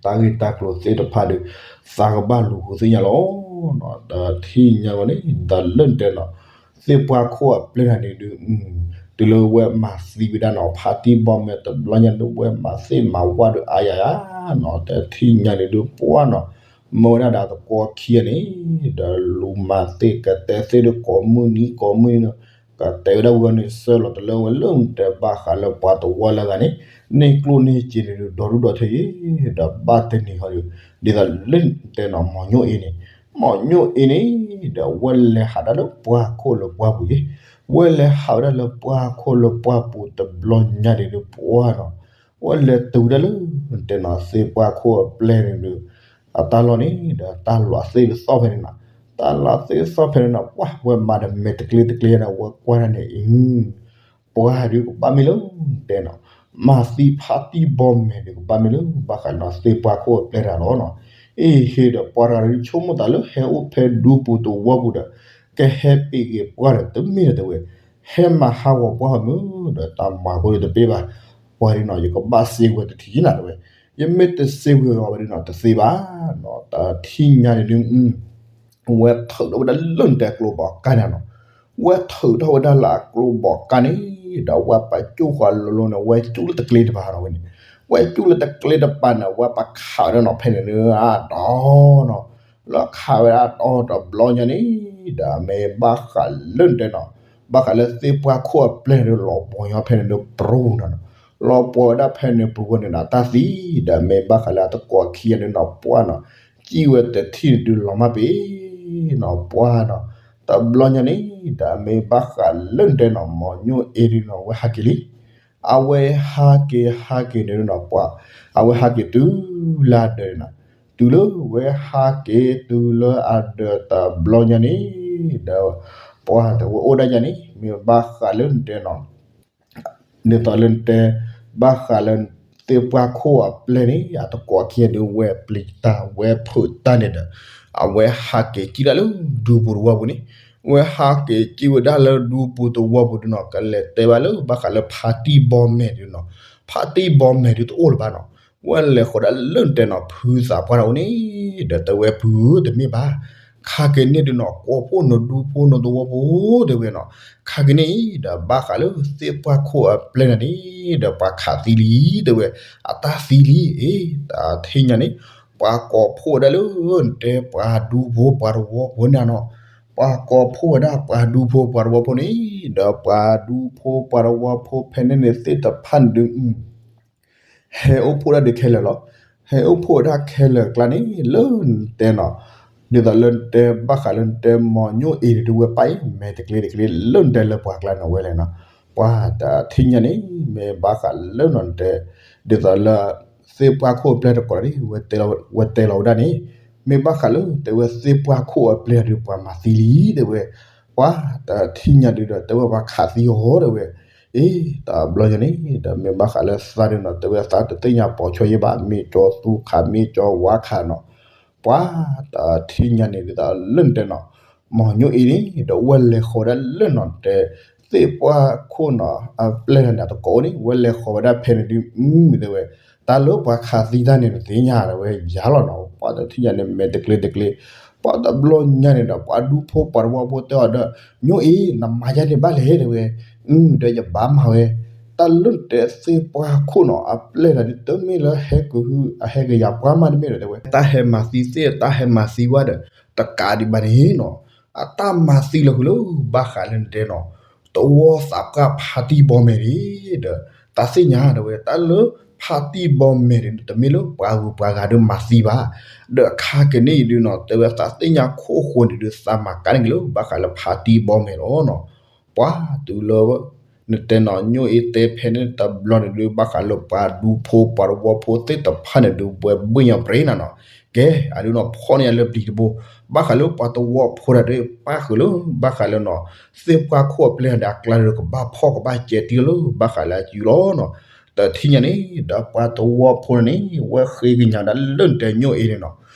တၢ်ဂ့ၢ်တၢ်ကျိၤသ့ၣ်တဖၣ်ဒီး သးကဘၣ်လူၤဃုသ့ၣ်ညါလီၤ. တထံၣ်ညါဝဲန့ၣ် ဒီးလၢနတဲနီၤ သ့ၣ်ပှၢ်ခိၣ်အပျဲၢ်တဂၤန့ၣ်ဒုး တုၤလၢဝဲမၤသံဝဲဒၣ်နီၤ ဖါတံၢ်ဘီမဲာ်တဘျီညါန့ၣ် ဝဲမၤသ့ၣ်မၤဝါဒီးအါယၤယၤနီၤ တထံၣ်ညါန့ၣ်ဒုးပှၢ်နီၤ မၢဝဲဒၣ်ဒီးသကိးခံဂၤန့ၣ် ဒီးလူၤမၤသ့ၣ်ကတဲသ့ၣ်ဒီးကိးမုၢ်နံၤကိးမုၢ်နံၤနီၤ ကတဲဝဲဒၣ်ဝဲန့ၣ် ဆှၢလီၤတလၢဝဲလၢနတဲဘၣ်ဃးလၢပှၤသဝီလၢအဂၤန့ၣ် န့ၢ်ကျိၣ်န့ၢ်စ့န့ၣ်ဒုး ဒီဒူၣ်ဒီထၢယဲၢ် ဒီးဘၣ်တနံၤဃီဒီး ဒ်သိးလၢနတဲနီၤ မီၤညိၣ်အ့န့ၣ် မီၤညိၣ်အ့န့ၣ် ဒီးဝဲလဲၤဟးဒၣ်လၢပှၢ်ခိၣ်လၢပှၢ်ပူၤယဲၢ် ဝဲလဲၤဟးဝဲဒၣ်လၢပှၢ်ခိၣ်လၢပှၢ်ပူၤတဘျီညါန့ၣ်ဒုးပှၢ်နီၤ ဝဲလဲၤတုၤဝဲဒၣ်လၢ နတဲနီၤ သ့ၣ်ပှၢ်ခိၣ်အပျဲၢ်န့ၣ်ဒုး အတၢ်လီၢ်န့ၣ်ဒီးတၢ်လွးသ့ၣ်တသီၣ်ဖဲန့ၣ်နီၤ တၢ်လွးသ့ၣ်တသီၣ်ဖဲန့ၣ်နီၤ ပှၢ်ဝဲမၤဒီးမဲာ်တကျ့တကျ့န့ၣ် ဝဲကွၢ်ဒၣ်န့ၣ်အံၤ ပှၤဒုးကဘၣ်မ့ၢ်လၢ တဲနီၤ မၤသံဖါတံၢ်ဘီမဲာ်ဒုးကဘၣ်မ့ၢ်လၢ ဘၣ်ဃးနီၤ သ့ၣ်ပှၢ်ခိၣ်အပျဲၢ်တဂၤလီၤနီၤ အ့ဟ့ဒီးပှၤတဂၤဒုး ဆိကမိၣ်သးလၢဟဲအိၣ်ဖဲဒူပူၤတဝီပူၤဒီး ကဟဲပ့ၤဂ့ၤပှၢ်ဒီး တမ့ၢ်ဒီးတဲဝဲ ဟဲမၤဟးဂီၤပှၢ်မုၢ်ဒီး တၢ်မၤဖိဒီးတပ့ၢ်ဘၣ် ပှၤဒုးနီၤ ယကဘၣ်စ့ဝဲတထံၣ်နၤတဲဝဲ ယမ့ၢ်တစ့ဝဲအီၤဘၣ်ဒုးနီၤ တသ့ဘၣ်နီၤ တထံၣ်ညါန့ၣ်ဒုး ဝဲထုးထီၣ်ဝဲဒၣ်လၢနတဲကျိဘီးကါန့ၣ်နီၤ ဝဲထုးထီၣ်ဝဲဒၣ်လၢအကျိဘီးကါန့ၣ် ဒီးဝဲပာ်ကၠူၣ်ဃီလိၤလိၤန့ၣ် ဝဲကၠူၣ်လၢတကျ့တပၤနီၤဝဲန့ၣ် ဝဲကၠူၣ်လၢတကျ့တပၤန့ၣ် ဝဲပာ်ခးဝဲဒၣ်နီၤ ဖဲန့ၣ်ဒုးအတီၢ်နီၤ လၢခးဝဲဒၣ်အတီၢ်တဘျီညါန့ၣ် ဒီးမ့ၢ်ဘၣ်ဃးလၢနတဲနီၤ ဘၣ်ဃးလၢသ့ၣ်ပှၢ်ခိၣ်အပျဲၢ်န့ၣ်ဒုး လီၤဘီညီဖဲန့ၣ်ဒုး ပြူၤနီၤနီၤ လီၤပှီၢ်ဝဲဒၣ်ဖဲန့ၣ်ပူၤဝဲန့ၣ်ဒီး အတၢ်သံဒီး မ့ၢ်ဘၣ်ဃးလၢအသကိးခံဂၤန့ၣ်နီၤ ပှၢ်နီၤ, စံၣ်ဝဲတထံၣ်န့ၣ်ဒုးလီၤမၢ်ပ့ၤနီၤ ပှၢ်နီၤ, တဘျီညါန့ၣ်ဒီး မ့ၢ်ဘၣ်ဃးလၢနတဲနီၤ မီၢ်ညိၣ်အ့ဒုးနီၤ အဝဲဟးက့ၤလံ အဝဲဟးက့ၤဟးက့ၤန့ၣ်နီၤ ပှၢ် အဝဲဟးက့ၤတုၤလၢအဒၢးန့ၣ်နီၤ, တုၤလၢဝဲဟးက့ၤတုၤလၢအဒၢးတဘျီညါန့ၣ်ဒီး ပှၢ်တဝဲအိၣ်ဒၣ်ညါန့ၣ် မ့ၢ်ဘၣ်ဃးလၢနတဲနီၤ ဒ်သိးလၢနတဲ ဘၣ်ဃးလၢ သ့ၣ်ပှၢ်ခိၣ်အပျဲၢ်န့ၣ် အသကိးခံဂၤဒုးဝဲပျံၤတၢ်ဝဲဖုးတၢ်န့ၣ်ဒီး အဝဲဟးက့ၤကံၣ်ဒၣ်လၢဒူပူၤတဝီပူၤန့ၣ်, ဝဲဟးက့ၤကံၣ်ဝဲဒၣ်လၢဒူပူၤတဝီပူၤဒုးနီၤ ကလဲၤတဲဘၣ်လၢဘၣ်ဃးလၢဖါတံၢ်ဘီမဲာ်ဒုးနီၤ, ဖါတံၢ်ဘီမဲာ်ဒုးတအိၣ်လၢၤဘၣ်နီၤ, ဝဲလဲၤဃီၤဒၣ်လၢနတဲနီၤ ဖုသးပှၢ်တၢ်အိၣ်န့ၣ် ဒီးတဲဝဲဖုဧၢတမ့ၢ်ဘၣ် ခါက့ၤန့ၣ်ဒုးနီၤ ကိးဖှိၣ်နဒူဖိနသဝီဖိတဲဝဲနီၤ, ခါက့ၤန့ၣ်ဒီးဘၣ်ဃးလၢသ့ၣ်ပှၢ်ခိၣ်အပျဲၢ်န့ၣ် ဒီးပှၤခးသံလံတဲဝဲ, အတၢ်သံလံအ့ တၢ်ထံၣ်ညါန့ၣ်, ပှၤကိးဖှိၣ်ဝဲဒၣ်လၢနတဲပှၤဒူဖိပှၤသဝီဖိန့ၣ်နီၤ, ပှၤကိးဖှိၣ်ဝဲဒၣ်ပှၤဒူဖိပှၤသဝီဖိန့ၣ် ဒီးပှၤဒူဖိပှၤသဝီဖိဖဲန့ၣ်န့ၣ်သ့ၣ်တဖၣ်န့ၣ်ဒုး ဟဲအိၣ်ဖှိၣ်ဒၣ်ဒုးခဲလၢာ်လီၤ. ဟဲအိၣ်ဖှိၣ်ဝဲဒၣ်ခဲလၢာ်အကျါန့ၣ် လၢနတဲနီၤ, ဒ်သိးလၢနတဲဘၣ်ဃးလၢနတဲမီၢ်ညိၣ်အ့န့ၣ်ဒုးဝဲပၢ်အံၤ မဲာ်တကျ့တကျ့လၢနတဲလၢပှၤကျါန့ၣ်ဝဲလဲၣ်နီၤ, ပှၤတထံၣ်ညါန့ၣ် မ့ၢ်ဘၣ်ဃးလၢနီၤနတဲ ဒ်သိးလၢ သ့ၣ်ပှၢ်ခိၣ်အပျဲၢ်တကိးဒီး ဝဲတဲလီၤဝဲဒၣ်န့ၣ်, မ့ၢ်ဘၣ်ဃးလၢတဲဝဲသ့ၣ်ပှၢ်ခိၣ်အပျဲၢ်ဒုးပှၤမၤသံလံတဲဝဲ, ပှၤတထံၣ်ညါဒုးဒီး တဲဝဲပှၤခးသံအီၤတဲဝဲ, အ့ တဘျီညါန့ၣ် ဒီးမ့ၢ်ဘၣ်ဃးလၢသးဒုးနီၤ တဲဝဲသးတသ့ၣ်ညါပိာ်ဆီယဲၢ်ဘၣ် မ့ၢ်ကၠီသူခး မ့ၢ်ကၠီဝါခးနီၤ, ပှၤတထံၣ်ညါန့ၣ်ဒ်သိးလၢနတဲနီၤ, မီၢ်ညိၣ်အ့န့ၣ် ဒီးဝဲလဲၤဃီၤဝဲဒၣ်လၢနီၤတဲ သ့ၣ်ပှၢ်ခိၣ်နီၤ အပျဲၢ်န့ၣ်တကိးန့ၣ် ဝဲလဲၤဃီၤဝဲဒၣ်ဖဲန့ၣ်ဒုး အုတဲဝဲ, တၢ်လၢပှၤခးသံတၢ်န့ၣ် နသ့ၣ်ညါတဲဝဲ ယၤလီၤနီၤ ပှၤတထံၣ်ညါန့ၣ် မဲာ်တကျ့တကျ့, ပှၤတဘျီညါန့ၣ်ဒီး ပှၤဒူဖိပှၤသဝီဖိတဲအီၤဒီး ညိၣ်အ့ နမၤယဲန့ၣ်ဘၣ်လဲၣ်တဲဝဲ, အု ဒီးယဘၣ်မၤဝဲ, တၢ်လၢတဲသ့ၣ်ပှၢ်ခိၣ်နီၤ အပျဲၢ်န့ၣ်ဒုး တမ့ၢ်လၢဟဲကဟု အဟဲကယာ်ပှၢ်မးတမ့ၢ်ဒီးတဲဝဲ တၢ်ဟဲမၤသံသ့ၣ် တၢ်ဟဲမၤသံဝဲဒီး တကးဒံးဘၣ်န့ၣ်နီၤ, အတၢ်မၤသံလီၤဃုာ်လၢဘၣ်ဃးလၢနတဲနီၤ, သဝီသးပှၢ်ဖါတံၢ်ဘီမဲာ်န့ၣ်ဒီး သးသ့ၣ်ညါတဲဝဲ တၢ်လၢဖါတံၢ်ဘီမဲာ်န့ၣ် တမ့ၢ်လၢပှၤဂုၤပှၤဂၤဒုးမၤသံဘၣ်, ဒီးခါက့ၤန့ၣ်အံၤဒုးနီၤ တဲဝဲသးသ့ၣ်ညါခိၣ်ဃိန့ၣ်ဒုး သးမၤကါန့ၣ်က့ၤလၢဘၣ်ဃးလၢဖါတံၢ်ဘီမဲာ်လီၤနီၤ, ပှၤတုၤလၢ နတဲနီၤ ညိၣ်အ့တဲဖဲန့ၣ်တဘျီန့ၣ်ဒုး ဘၣ်ဃးလၢပှၤဒူဖိပှၤသဝီဖိသ့ၣ်တဖၣ်န့ၣ်ဒုး ဘှဲဘှ့ၣ်ညါပြ့နၤနီၤ, ကဲ အဒုးနီၤ ဖီၣ်န့ၢ်ယၤလၢပျံၤတဘိ, ဘၣ်ဃးလၢပှၤသဝီဖိတၢ်ဒီး ပၣ်ဃုာ်လၢ ဘၣ်ဃးလၢနီၤ သ့ၣ်ပှၢ်ခိၣ်အပျဲၢ်ဒီးအကျါဒီး ကဘၣ်ဖီၣ်ကဘၣ်ကဲတံၢ်လၢ ဘၣ်ဃးလၢအစုလီၤနီၤ, တထံၣ်ညါန့ၣ် ဒီးပှၤသဝီဖိန့ၣ် ဝဲဃ့ကညးဒၣ်လၢနတဲညိၣ်အ့န့ၣ်နီၤ,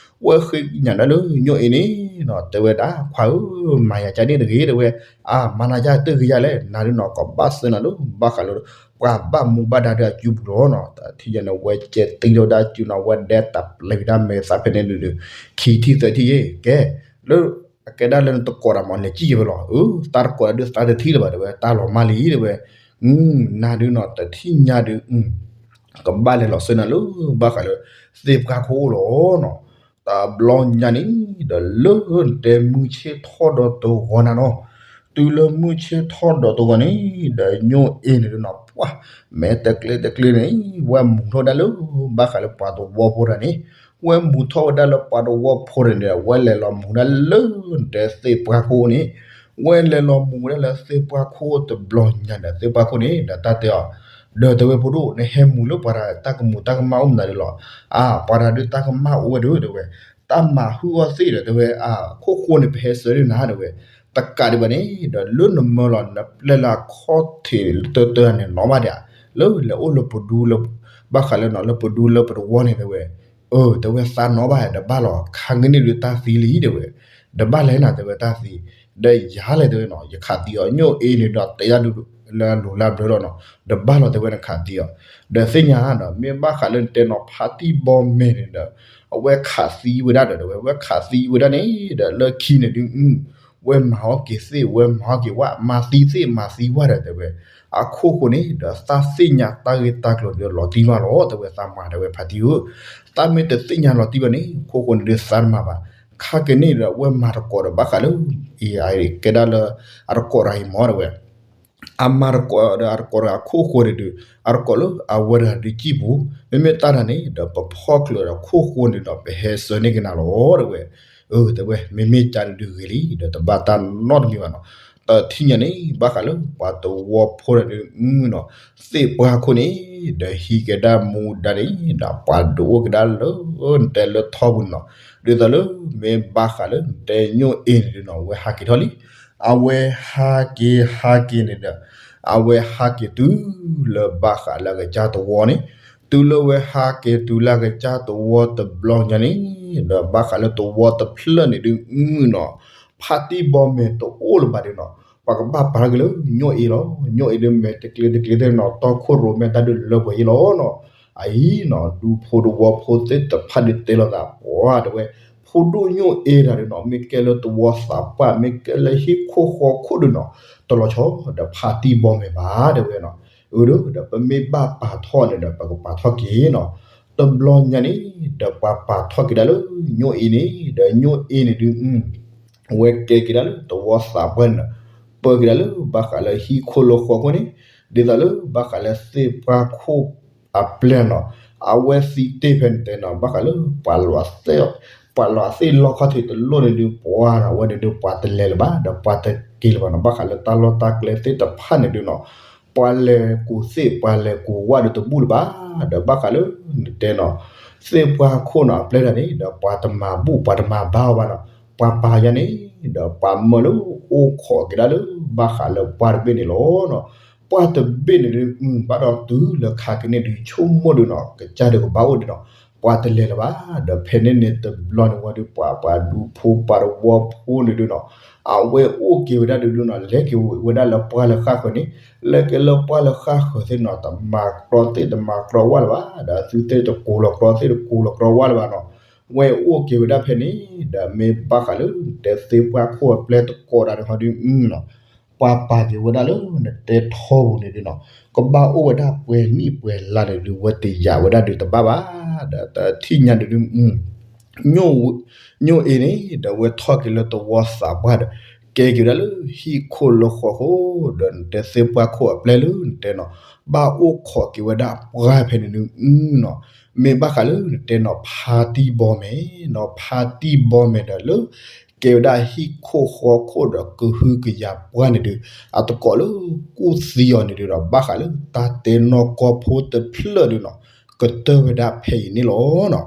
ဝဲဃ့ကညးဒၣ်လၢညိၣ်အ့န့ၣ်နီၤ တဲဝဲဒၣ် ခွါဧၢ မၤယၤကၢ်န့ၣ်တဂ့ၤတဲဝဲ, အါ မၤနၤယၢ်တဂ့ၤယၤလဲၣ် နၤဒုးနီၤ ကဘၣ်သၢနၤလၢ ဘၣ်ဃးလၢ ပှၤဘၣ်မူဘၣ်ဒါဒီးအစုပူၤလီၤနီၤ, တထံၣ်ညါန့ၣ် ဝဲကဲတံၢ်လီၤဒၣ်စုနီၤ ဝဲဒဲတၢ်ပျဲၤကဒါမဲာ်သးဖဲန့ၣ်ဒုး ခံထံၣ်သၢထံၣ်ယဲၢ် ကဲ လၢ အကဲဒၣ်လၢနတကိးတၢ်မး လဲၤကံၣ်ယဲၢ်ဖဲလီၤ, အၢ တၢ်တကိးတၢ်ဒုးသးတထံၣ်လၢၤဘၣ်တဲဝဲ တၢ်လီၤမၢ်လံတဲဝဲ, နၤဒုးနီၤ တထံၣ်ညါဒုး ကဘၣ်လဲၤလီၤဆၢနၤလၢ ဘၣ်ဃးလၢ သ့ၣ်ပှၢ်ခိၣ်အိၣ်လီၤနီၤ, တဘျီညါန့ၣ် ဒီးလၢတဲမုၢ်ဆ့ၣ်ထီၣ်ဒီးတဂီၤနၤနီၤ, တုၤလၢမုၢ်ဆ့ၣ်ထီၣ်ဒီးတဂီၤန့ၣ် ဒီးညိၣ်အ့န့ၣ်ဒုးနီၤ ပှၤ မဲာ်တကျ့တကျ့န့ၣ် ဝဲမူၤထီၣ်ဝဲဒၣ်လၢ ဘၣ်ဃးလၢပှၤသဝီဖိတၢ်န့ၣ်, ဝဲမူၤထီၣ်ဝဲဒၣ်လၢပှၤသဝီဖိတၢ်န့ၣ် ဝဲလဲၤလီၤမူၤဒၣ်လၢ တဲသ့ၣ်ပှၢ်ခိၣ်န့ၣ်, ဝဲလဲၤလီၤမူၤဝဲဒၣ်လၢသ့ၣ်ပှၢ်ခိၣ်တဘျီညါဒီး သ့ၣ်ပှၢ်ခိၣ်န့ၣ် ဒီးတၢ်တဲအီၤ, ဒီးတဲဝဲဖိဒိၣ် နဟဲမူၤလၢပှၤတၢ် တၢ်ကမူၤတၢ်ကမၣ်အိၣ်မနုၤဒုးလီၤ, အါ ပှၤတၢ်ဒုးတၢ်ကမၣ်အိၣ်ဝဲဒၣ်တဲဝဲ, တၢ်မၤဟုၣ်အီၣ်သ့ၣ်ဒီးတဲဝဲ အါ ခိၣ်ဃိန့ၣ် ပဟဲစၢၤဒုးနၤတဲဝဲ, တကးဒံးဘၣ်န့ၣ် ဒီးလၢနမၢလီၤ နပျဲလၢအခီၣ်ထံးတၢတၢန့ၣ် နီၣ်ဘၣ်ဒံးဧါ, လၢလဲၤအိၣ်လၢပဒူလၢ ဘၣ်ဃးလၢနီၤ လၢပဒူလၢပသဝီန့ၣ်တဲဝဲ, အၢ တဲဝဲသးနီၣ်ဘၣ် တဘၣ်လီၤ ခါကန့ၣ်ဒုးတၢ်သံလံတဲဝဲ, တဘၣ်လဲၣ်နၤတဲဝဲတၢ်သံ, ဒီးယၤလဲၣ်တဲဝဲနီၤ ယခးသံအီၤ ညိၣ်အ့န့ၣ်ဒီးတဲဒၣ်ဒုးလၢအလိၤလၢအဘျၢလီၤနီၤ, တဘၣ်လီၤတဲဝဲနခးသံအီၤ, ဒီးသ့ၣ်ညါနီၤ မ့ၢ်ဘၣ်ဃးလၢနတဲနီၤ ဖါတံၢ်ဘီမဲာ်န့ၣ်ဒီး အဝဲခးသံဝဲဒၣ်ဒီးတဲဝဲ အဝဲခးသံဝဲဒၣ်န့ၣ်ဒီး လၢခံန့ၣ်ဒုး ဝဲမၤအီၣ်က့ၤသ့ၣ် ဝဲမၤအီၣ်က့ၤဝဲ မၤသံသ့ၣ်မၤသံဝဲဒီးတဲဝဲ, အခိၣ်ဃိန့ၣ်ဒီးသးသ့ၣ်ညါတၢ်ဂ့ၢ်တၢ်ကျိၤဒီးလီၤတံၢ်မးလီၤ တဲဝဲသးမၤတဲဝဲဖါတံၢ်ဧၢ, သးမ့ၢ်တသ့ၣ်ညါလီၤတံၢ်ဘၣ်န့ၣ် ခိၣ်ဃိန့ၣ်ဒုးသးတမၤဘၣ်, ခါကန့ၣ်ဒီးအဝဲမၤတကိးဒီးဘၣ်ဃးလၢ အံၤ ကဲဒၣ်လၢ အတကိးတၢ်အံၤမၢ်တဲဝဲ အမၤသကိးဒီးအသကိးတဂၤအခိၣ်ဃိန့ၣ်ဒီး အသကိးလၢအဝဲတဂၤဒုးစံၣ်ပူၤ, မ့မ့ၢ်တၢ်တဂၤန့ၣ်ဒီး ပဖီၣ်ချုးဒီးခိၣ်ဃိန့ၣ်ဒီး ပဟဲဆှၢန့ၢ်က့ၤနၤလီၤ တဲဝဲ. အၢ တဲဝဲ, မ့မ့ၢ်ကန့ၣ်ဒုးဂ့ၤလံ ဒီးတဘၣ်တၢ်နီတမံၤဘၣ်နီၤ. တထံၣ်ညါန့ၣ် ဘၣ်ဃးလၢပှၤသဝီဖိန့ၣ်ဒုး မုၢ်နီၤ သ့ၣ်ပှၢ်ခိၣ်န့ၣ် ဒီးဟံးက့ၤဒၣ်မူဒါန့ၣ်ဒီး ပှၤဒုးအိၣ်က့ၤဒၣ်လၢ နတဲလၢထီပူၤန့ၣ်နီၤ. ဒ်သိးလၢမ့ၢ်ဘၣ်ဃးလၢနတဲညိၣ်အ့န့ၣ်ဒုးနီၤ အဝဲဟးက့ၤထီၣ်လံ. အဝဲဟးက့ၤဟးက့ၤန့ၣ်ဒီး အဝဲဟးက့ၤတုၤလၢဘၣ်ဃးလၢအကစၢ်သဝီန့ၣ်, တုၤလၢအဝဲဟးက့ၤတုၤလၢအကစၢ်သဝီတဘျီညါန့ၣ် ဒီးဘၣ်ဃးလၢသဝီတဖျၢၣ်န့ၣ်ဒုး မုၢ်နီၤ ဖါတံၢ်ဘီမဲာ်တအိၣ်လၢၤဘၣ်ဒုးနီၤ, ပှၤကဘၣ်ပာ်ထီၣ်က့ၤလၢညိၣ်အ့လီၤ. ညိၣ်အ့ဒုးမဲာ်တကျ့တကျ့သ့ၣ်နီၤ တီခိၣ်ရိၣ်မဲာ်တၢ်ဒုးလၢပှဲၤအံၤလီၤနီၤ. အအံၤနီၤ ဒူဖိသဝီဖိသ့ၣ်တဖၣ်ဒုးတဲလိာ်သးပှၤတဲဝဲ, ဖိဒိၣ်ညိၣ်အ့တၢ်ဒုးနီၤ မ့ၢ်ကဲလၢသဝီသးပှၢ် မ့ၢ်ကဲလၢဟံၣ်ခိၣ်ဃီခိၣ်ဒုးနီၤ တလီၤဆီဒီးဖါတံၢ်ဘီမဲာ်ဘၣ်တဲဝဲနီၤ. အၢ ဒီးပမ့ၢ်ဘၣ်ပာ်ထီၣ်န့ၣ်ဒီး ပကပာ်ထီၣ်က့ၤနီၤ. တဘျီညါန့ၣ် ဒီးပှၤပာ်ထီၣ်က့ၤဒၣ်လၢညိၣ်အ့န့ၣ် ဒီးညိၣ်အ့န့ၣ်ဒုး ဝဲကဲက့ၤဒၣ်လၢသဝီသးပှၢ်န့ၣ်ဒီး ပၢက့ၤဒၣ်လၢဘၣ်ဃးလၢဟံၣ်ခိၣ်လၢဃီခိၣ်န့ၣ်, ဒ်သိးလၢဘၣ်ဃးလၢသ့ၣ်ပှၢ်ခိၣ်အပျဲၢ်နီၤ, အဝဲသံတ့ၢ်ဖဲန့ၣ်တဲနီၤ ဘၣ်ဃးလၢ ပှၤလီၤသ့ၣ်လီခီၣ်ထံးတလိၣ်န့ၣ်ဒုး ပှၤနီၤ အဝဲန့ၣ်ဒုး ပှၤတလဲၤလၢၤဘၣ် ဒီးပှၤတက့ၤလၢၤဘၣ်နီၤ. ဘၣ်ဃးလၢတၢ်လီၢ်တၢ်ကျဲသ့ၣ်တဖၣ်န့ၣ်ဒုးနီၤ ပှၤလဲၤကူၣ်သ့ၣ် ပှၤလဲၤကူၣ်ဝၣ်ဒီးတဘူၣ်လၢၤဘၣ်, ဒီးဘၣ်ဃးလၢနတဲနီၤ သ့ၣ်ပှၢ်ခိၣ်နီၤ အပျဲၢ်တၢ်န့ၣ်ဒီး ပှၤတမၤဘူၣ် ပှၤတမၤဘါအီၤဘၣ်နီၤ, ပှၤပာ်ယါန့ၣ်ဒီး ပှၤမၢလၢအိၣ်ခိးက့ၤဒၣ်လၢ ဘၣ်ဃးလၢပှၢ်တဘ့ၣ်န့ၣ်လီၤနီၤ. ပှၢ်တဘ့ၣ်န့ၣ်ဒုး ဘၣ်ဒီးတုၤလၢခါကန့ၣ်ဒုး ဆိကမိၣ်ဒုးနီၤ ကစၢ်ဒုးကဘၣ်အိၣ်ဒုးနီၤ ပှၤတလဲၤလၢၤဘၣ်, ဒီးဖဲန့ၣ်န့ၣ်တဘျီန့ၣ်ဝံၤဒီး ပှၤပှၤဒူဖိပှၤသဝီဖိန့ၣ်ဒုးနီၤ အဝဲအိၣ်က့ၤဝဲဒၣ်ဒုးဒုးနီၤ လဲၤက့ၤဝဲဒၣ်လၢပှၢ်လၢဃၣ်ဃၢၤန့ၣ်, လဲၤက့ၤလၢပှၢ်လၢဃၣ်ဃၢၤသ့ၣ်နီၤ တမၤကြီသ့ၣ်တမၤကြီဝၣ်လၢၤဘၣ်, ဒီးသုသ့ၣ်တကိးလီၤကြီသ့ၣ်တကိးလီၤကြီဝၣ်လၢၤဘၣ်နီၤ. ဝဲအိၣ်က့ၤဝဲဒၣ်ဖဲန့ၣ် ဒီးမ့ၢ်ဘၣ်ဃးလၢနတဲသ့ၣ်ပှၢ်ခိၣ်အပျဲၢ်တကိးတၢ်တခီဒုးနီၤ ပှၤပာ်က့ၤဝဲဒၣ်လၢနတဲထီပူၤန့ၣ်ဒုးနီၤ ကဘၣ်အိၣ်ဝဲဒၣ်ပှဲၤနံၣ်ပှဲၤလါန့ၣ်ဒုး ဝဲတယာ်ဝဲဒၣ်ဒုးတဘၣ်ဘၣ်, ဒီးတထံၣ်ညါဒုးဒုး ညိၣ်အ့န့ၣ်ဒီး ဝဲထီၣ်က့ၤလၢသဝီသးပှၢ်ဒီး ကဲက့ၤဝဲဒၣ်လၢဟံၣ်ခိၣ်လၢဃီခိၣ် ဒီးနတဲသ့ၣ်ပှၢ်ခိၣ်အပျဲၢ်လၢနတဲနီၤ ဘၣ်အိၣ်ခိးက့ၤဝဲဒၣ်ပှၢ်ဖဲန့ၣ်ဒုးနီၤ မ့ၢ်ဘၣ်ဃးလၢနတဲနီၤ ဖါတံၢ်ဘီမဲာ်နီၤ ဖါတံၢ်ဘီမဲာ်ဒီးလၢ ကဲဝဲဒၣ်ဟံၣ်ခိၣ်ဃီခိၣ်ဒီးကဟုကယာ်ပှၢ်န့ၣ်ဒုး အသကိးလၢကူၣ်သံအီၤန့ၣ်ဒုးဒီး ဘၣ်ဃးလၢတၢ်တဲနီၢ်ကီၢ်ဖိတဖျၢၣ်ဒုးနီၤ ကတၢၢ်ဝဲဒၣ်ဖဲအံၤန့ၣ်လီၤနီ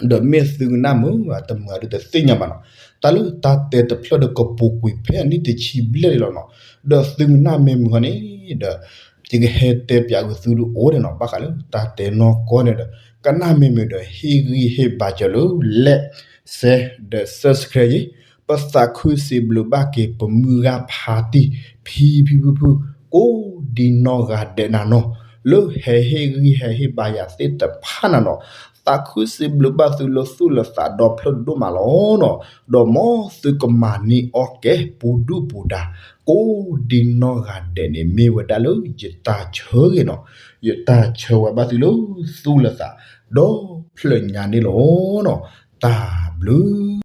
ၤ. ဒီးမ့ၢ်သုကနၣ်မုာ် တမုာ်ဒုးတသ့ၣ်ညါဘၣ်နီၤ. တၢ်လၢတၢ်တဲတဖျၢၣ်ဒီးကပူၤကွံာ်ဖဲအနံၣ်တဆံဘျဲၣ်န့ၣ်လီၤနီၤ. ဒီးသုကနၣ်မ့ၢ်မုာ်ဟီန့ၣ်ဒီး ယကဟဲတဲပၠးက့ၤသုဒုးအိၣ်န့ၣ်နီၤ. ဘၣ်ဃးလၢတၢ်တဲနီၢ်ကီၢ်န့ၣ်ဒီး ကနၣ်မ့ၢ်မုာ်ဒီး ဟ့ၣ်ဂံၢ်ဟ့ၣ်ဘါစၢၤလၢ like, share ဒီး subscribe ယံၤ ပသးခုစံးဘျုးဘၣ်က့ၤ ပမုၢ်ဂၢ်ဖါတံၢ် ဖံဖံဖုဖု ကိးဒံနီၢ်ဂၤဒဲးနၤနီၤ လၢဟဲဟ့ၣ်ဂံၢ်ဟဲဟ့ၣ်ဘါယၤသ့ၣ်တဖၣ်နၤနီၤ. သးခုစံးဘျုးဘၣ်သုလၢသူၣ်လၢသးဒီဖျၢၣ်ဒိၣ်မးလီၤနီၤ. ဒီးမ်သုကမၤန့ၢ်အီၣ်ကဲ ပူၤဒုၣ်ပူၤဒါ ကိးဒံနီၢ်ဂၤဒဲးန့ၣ် မ့ၢ်ဝဲဒၣ်လၢယတၢ်ဆၢဂ့ၤနီၤ. ယတၢ်ဆၢဝဲဘၣ်သုလၢသူၣ်လၢသးဒီဖျၢၣ်ညါန့ၣ်လီၤနီၤ. တၢ်ဘျုး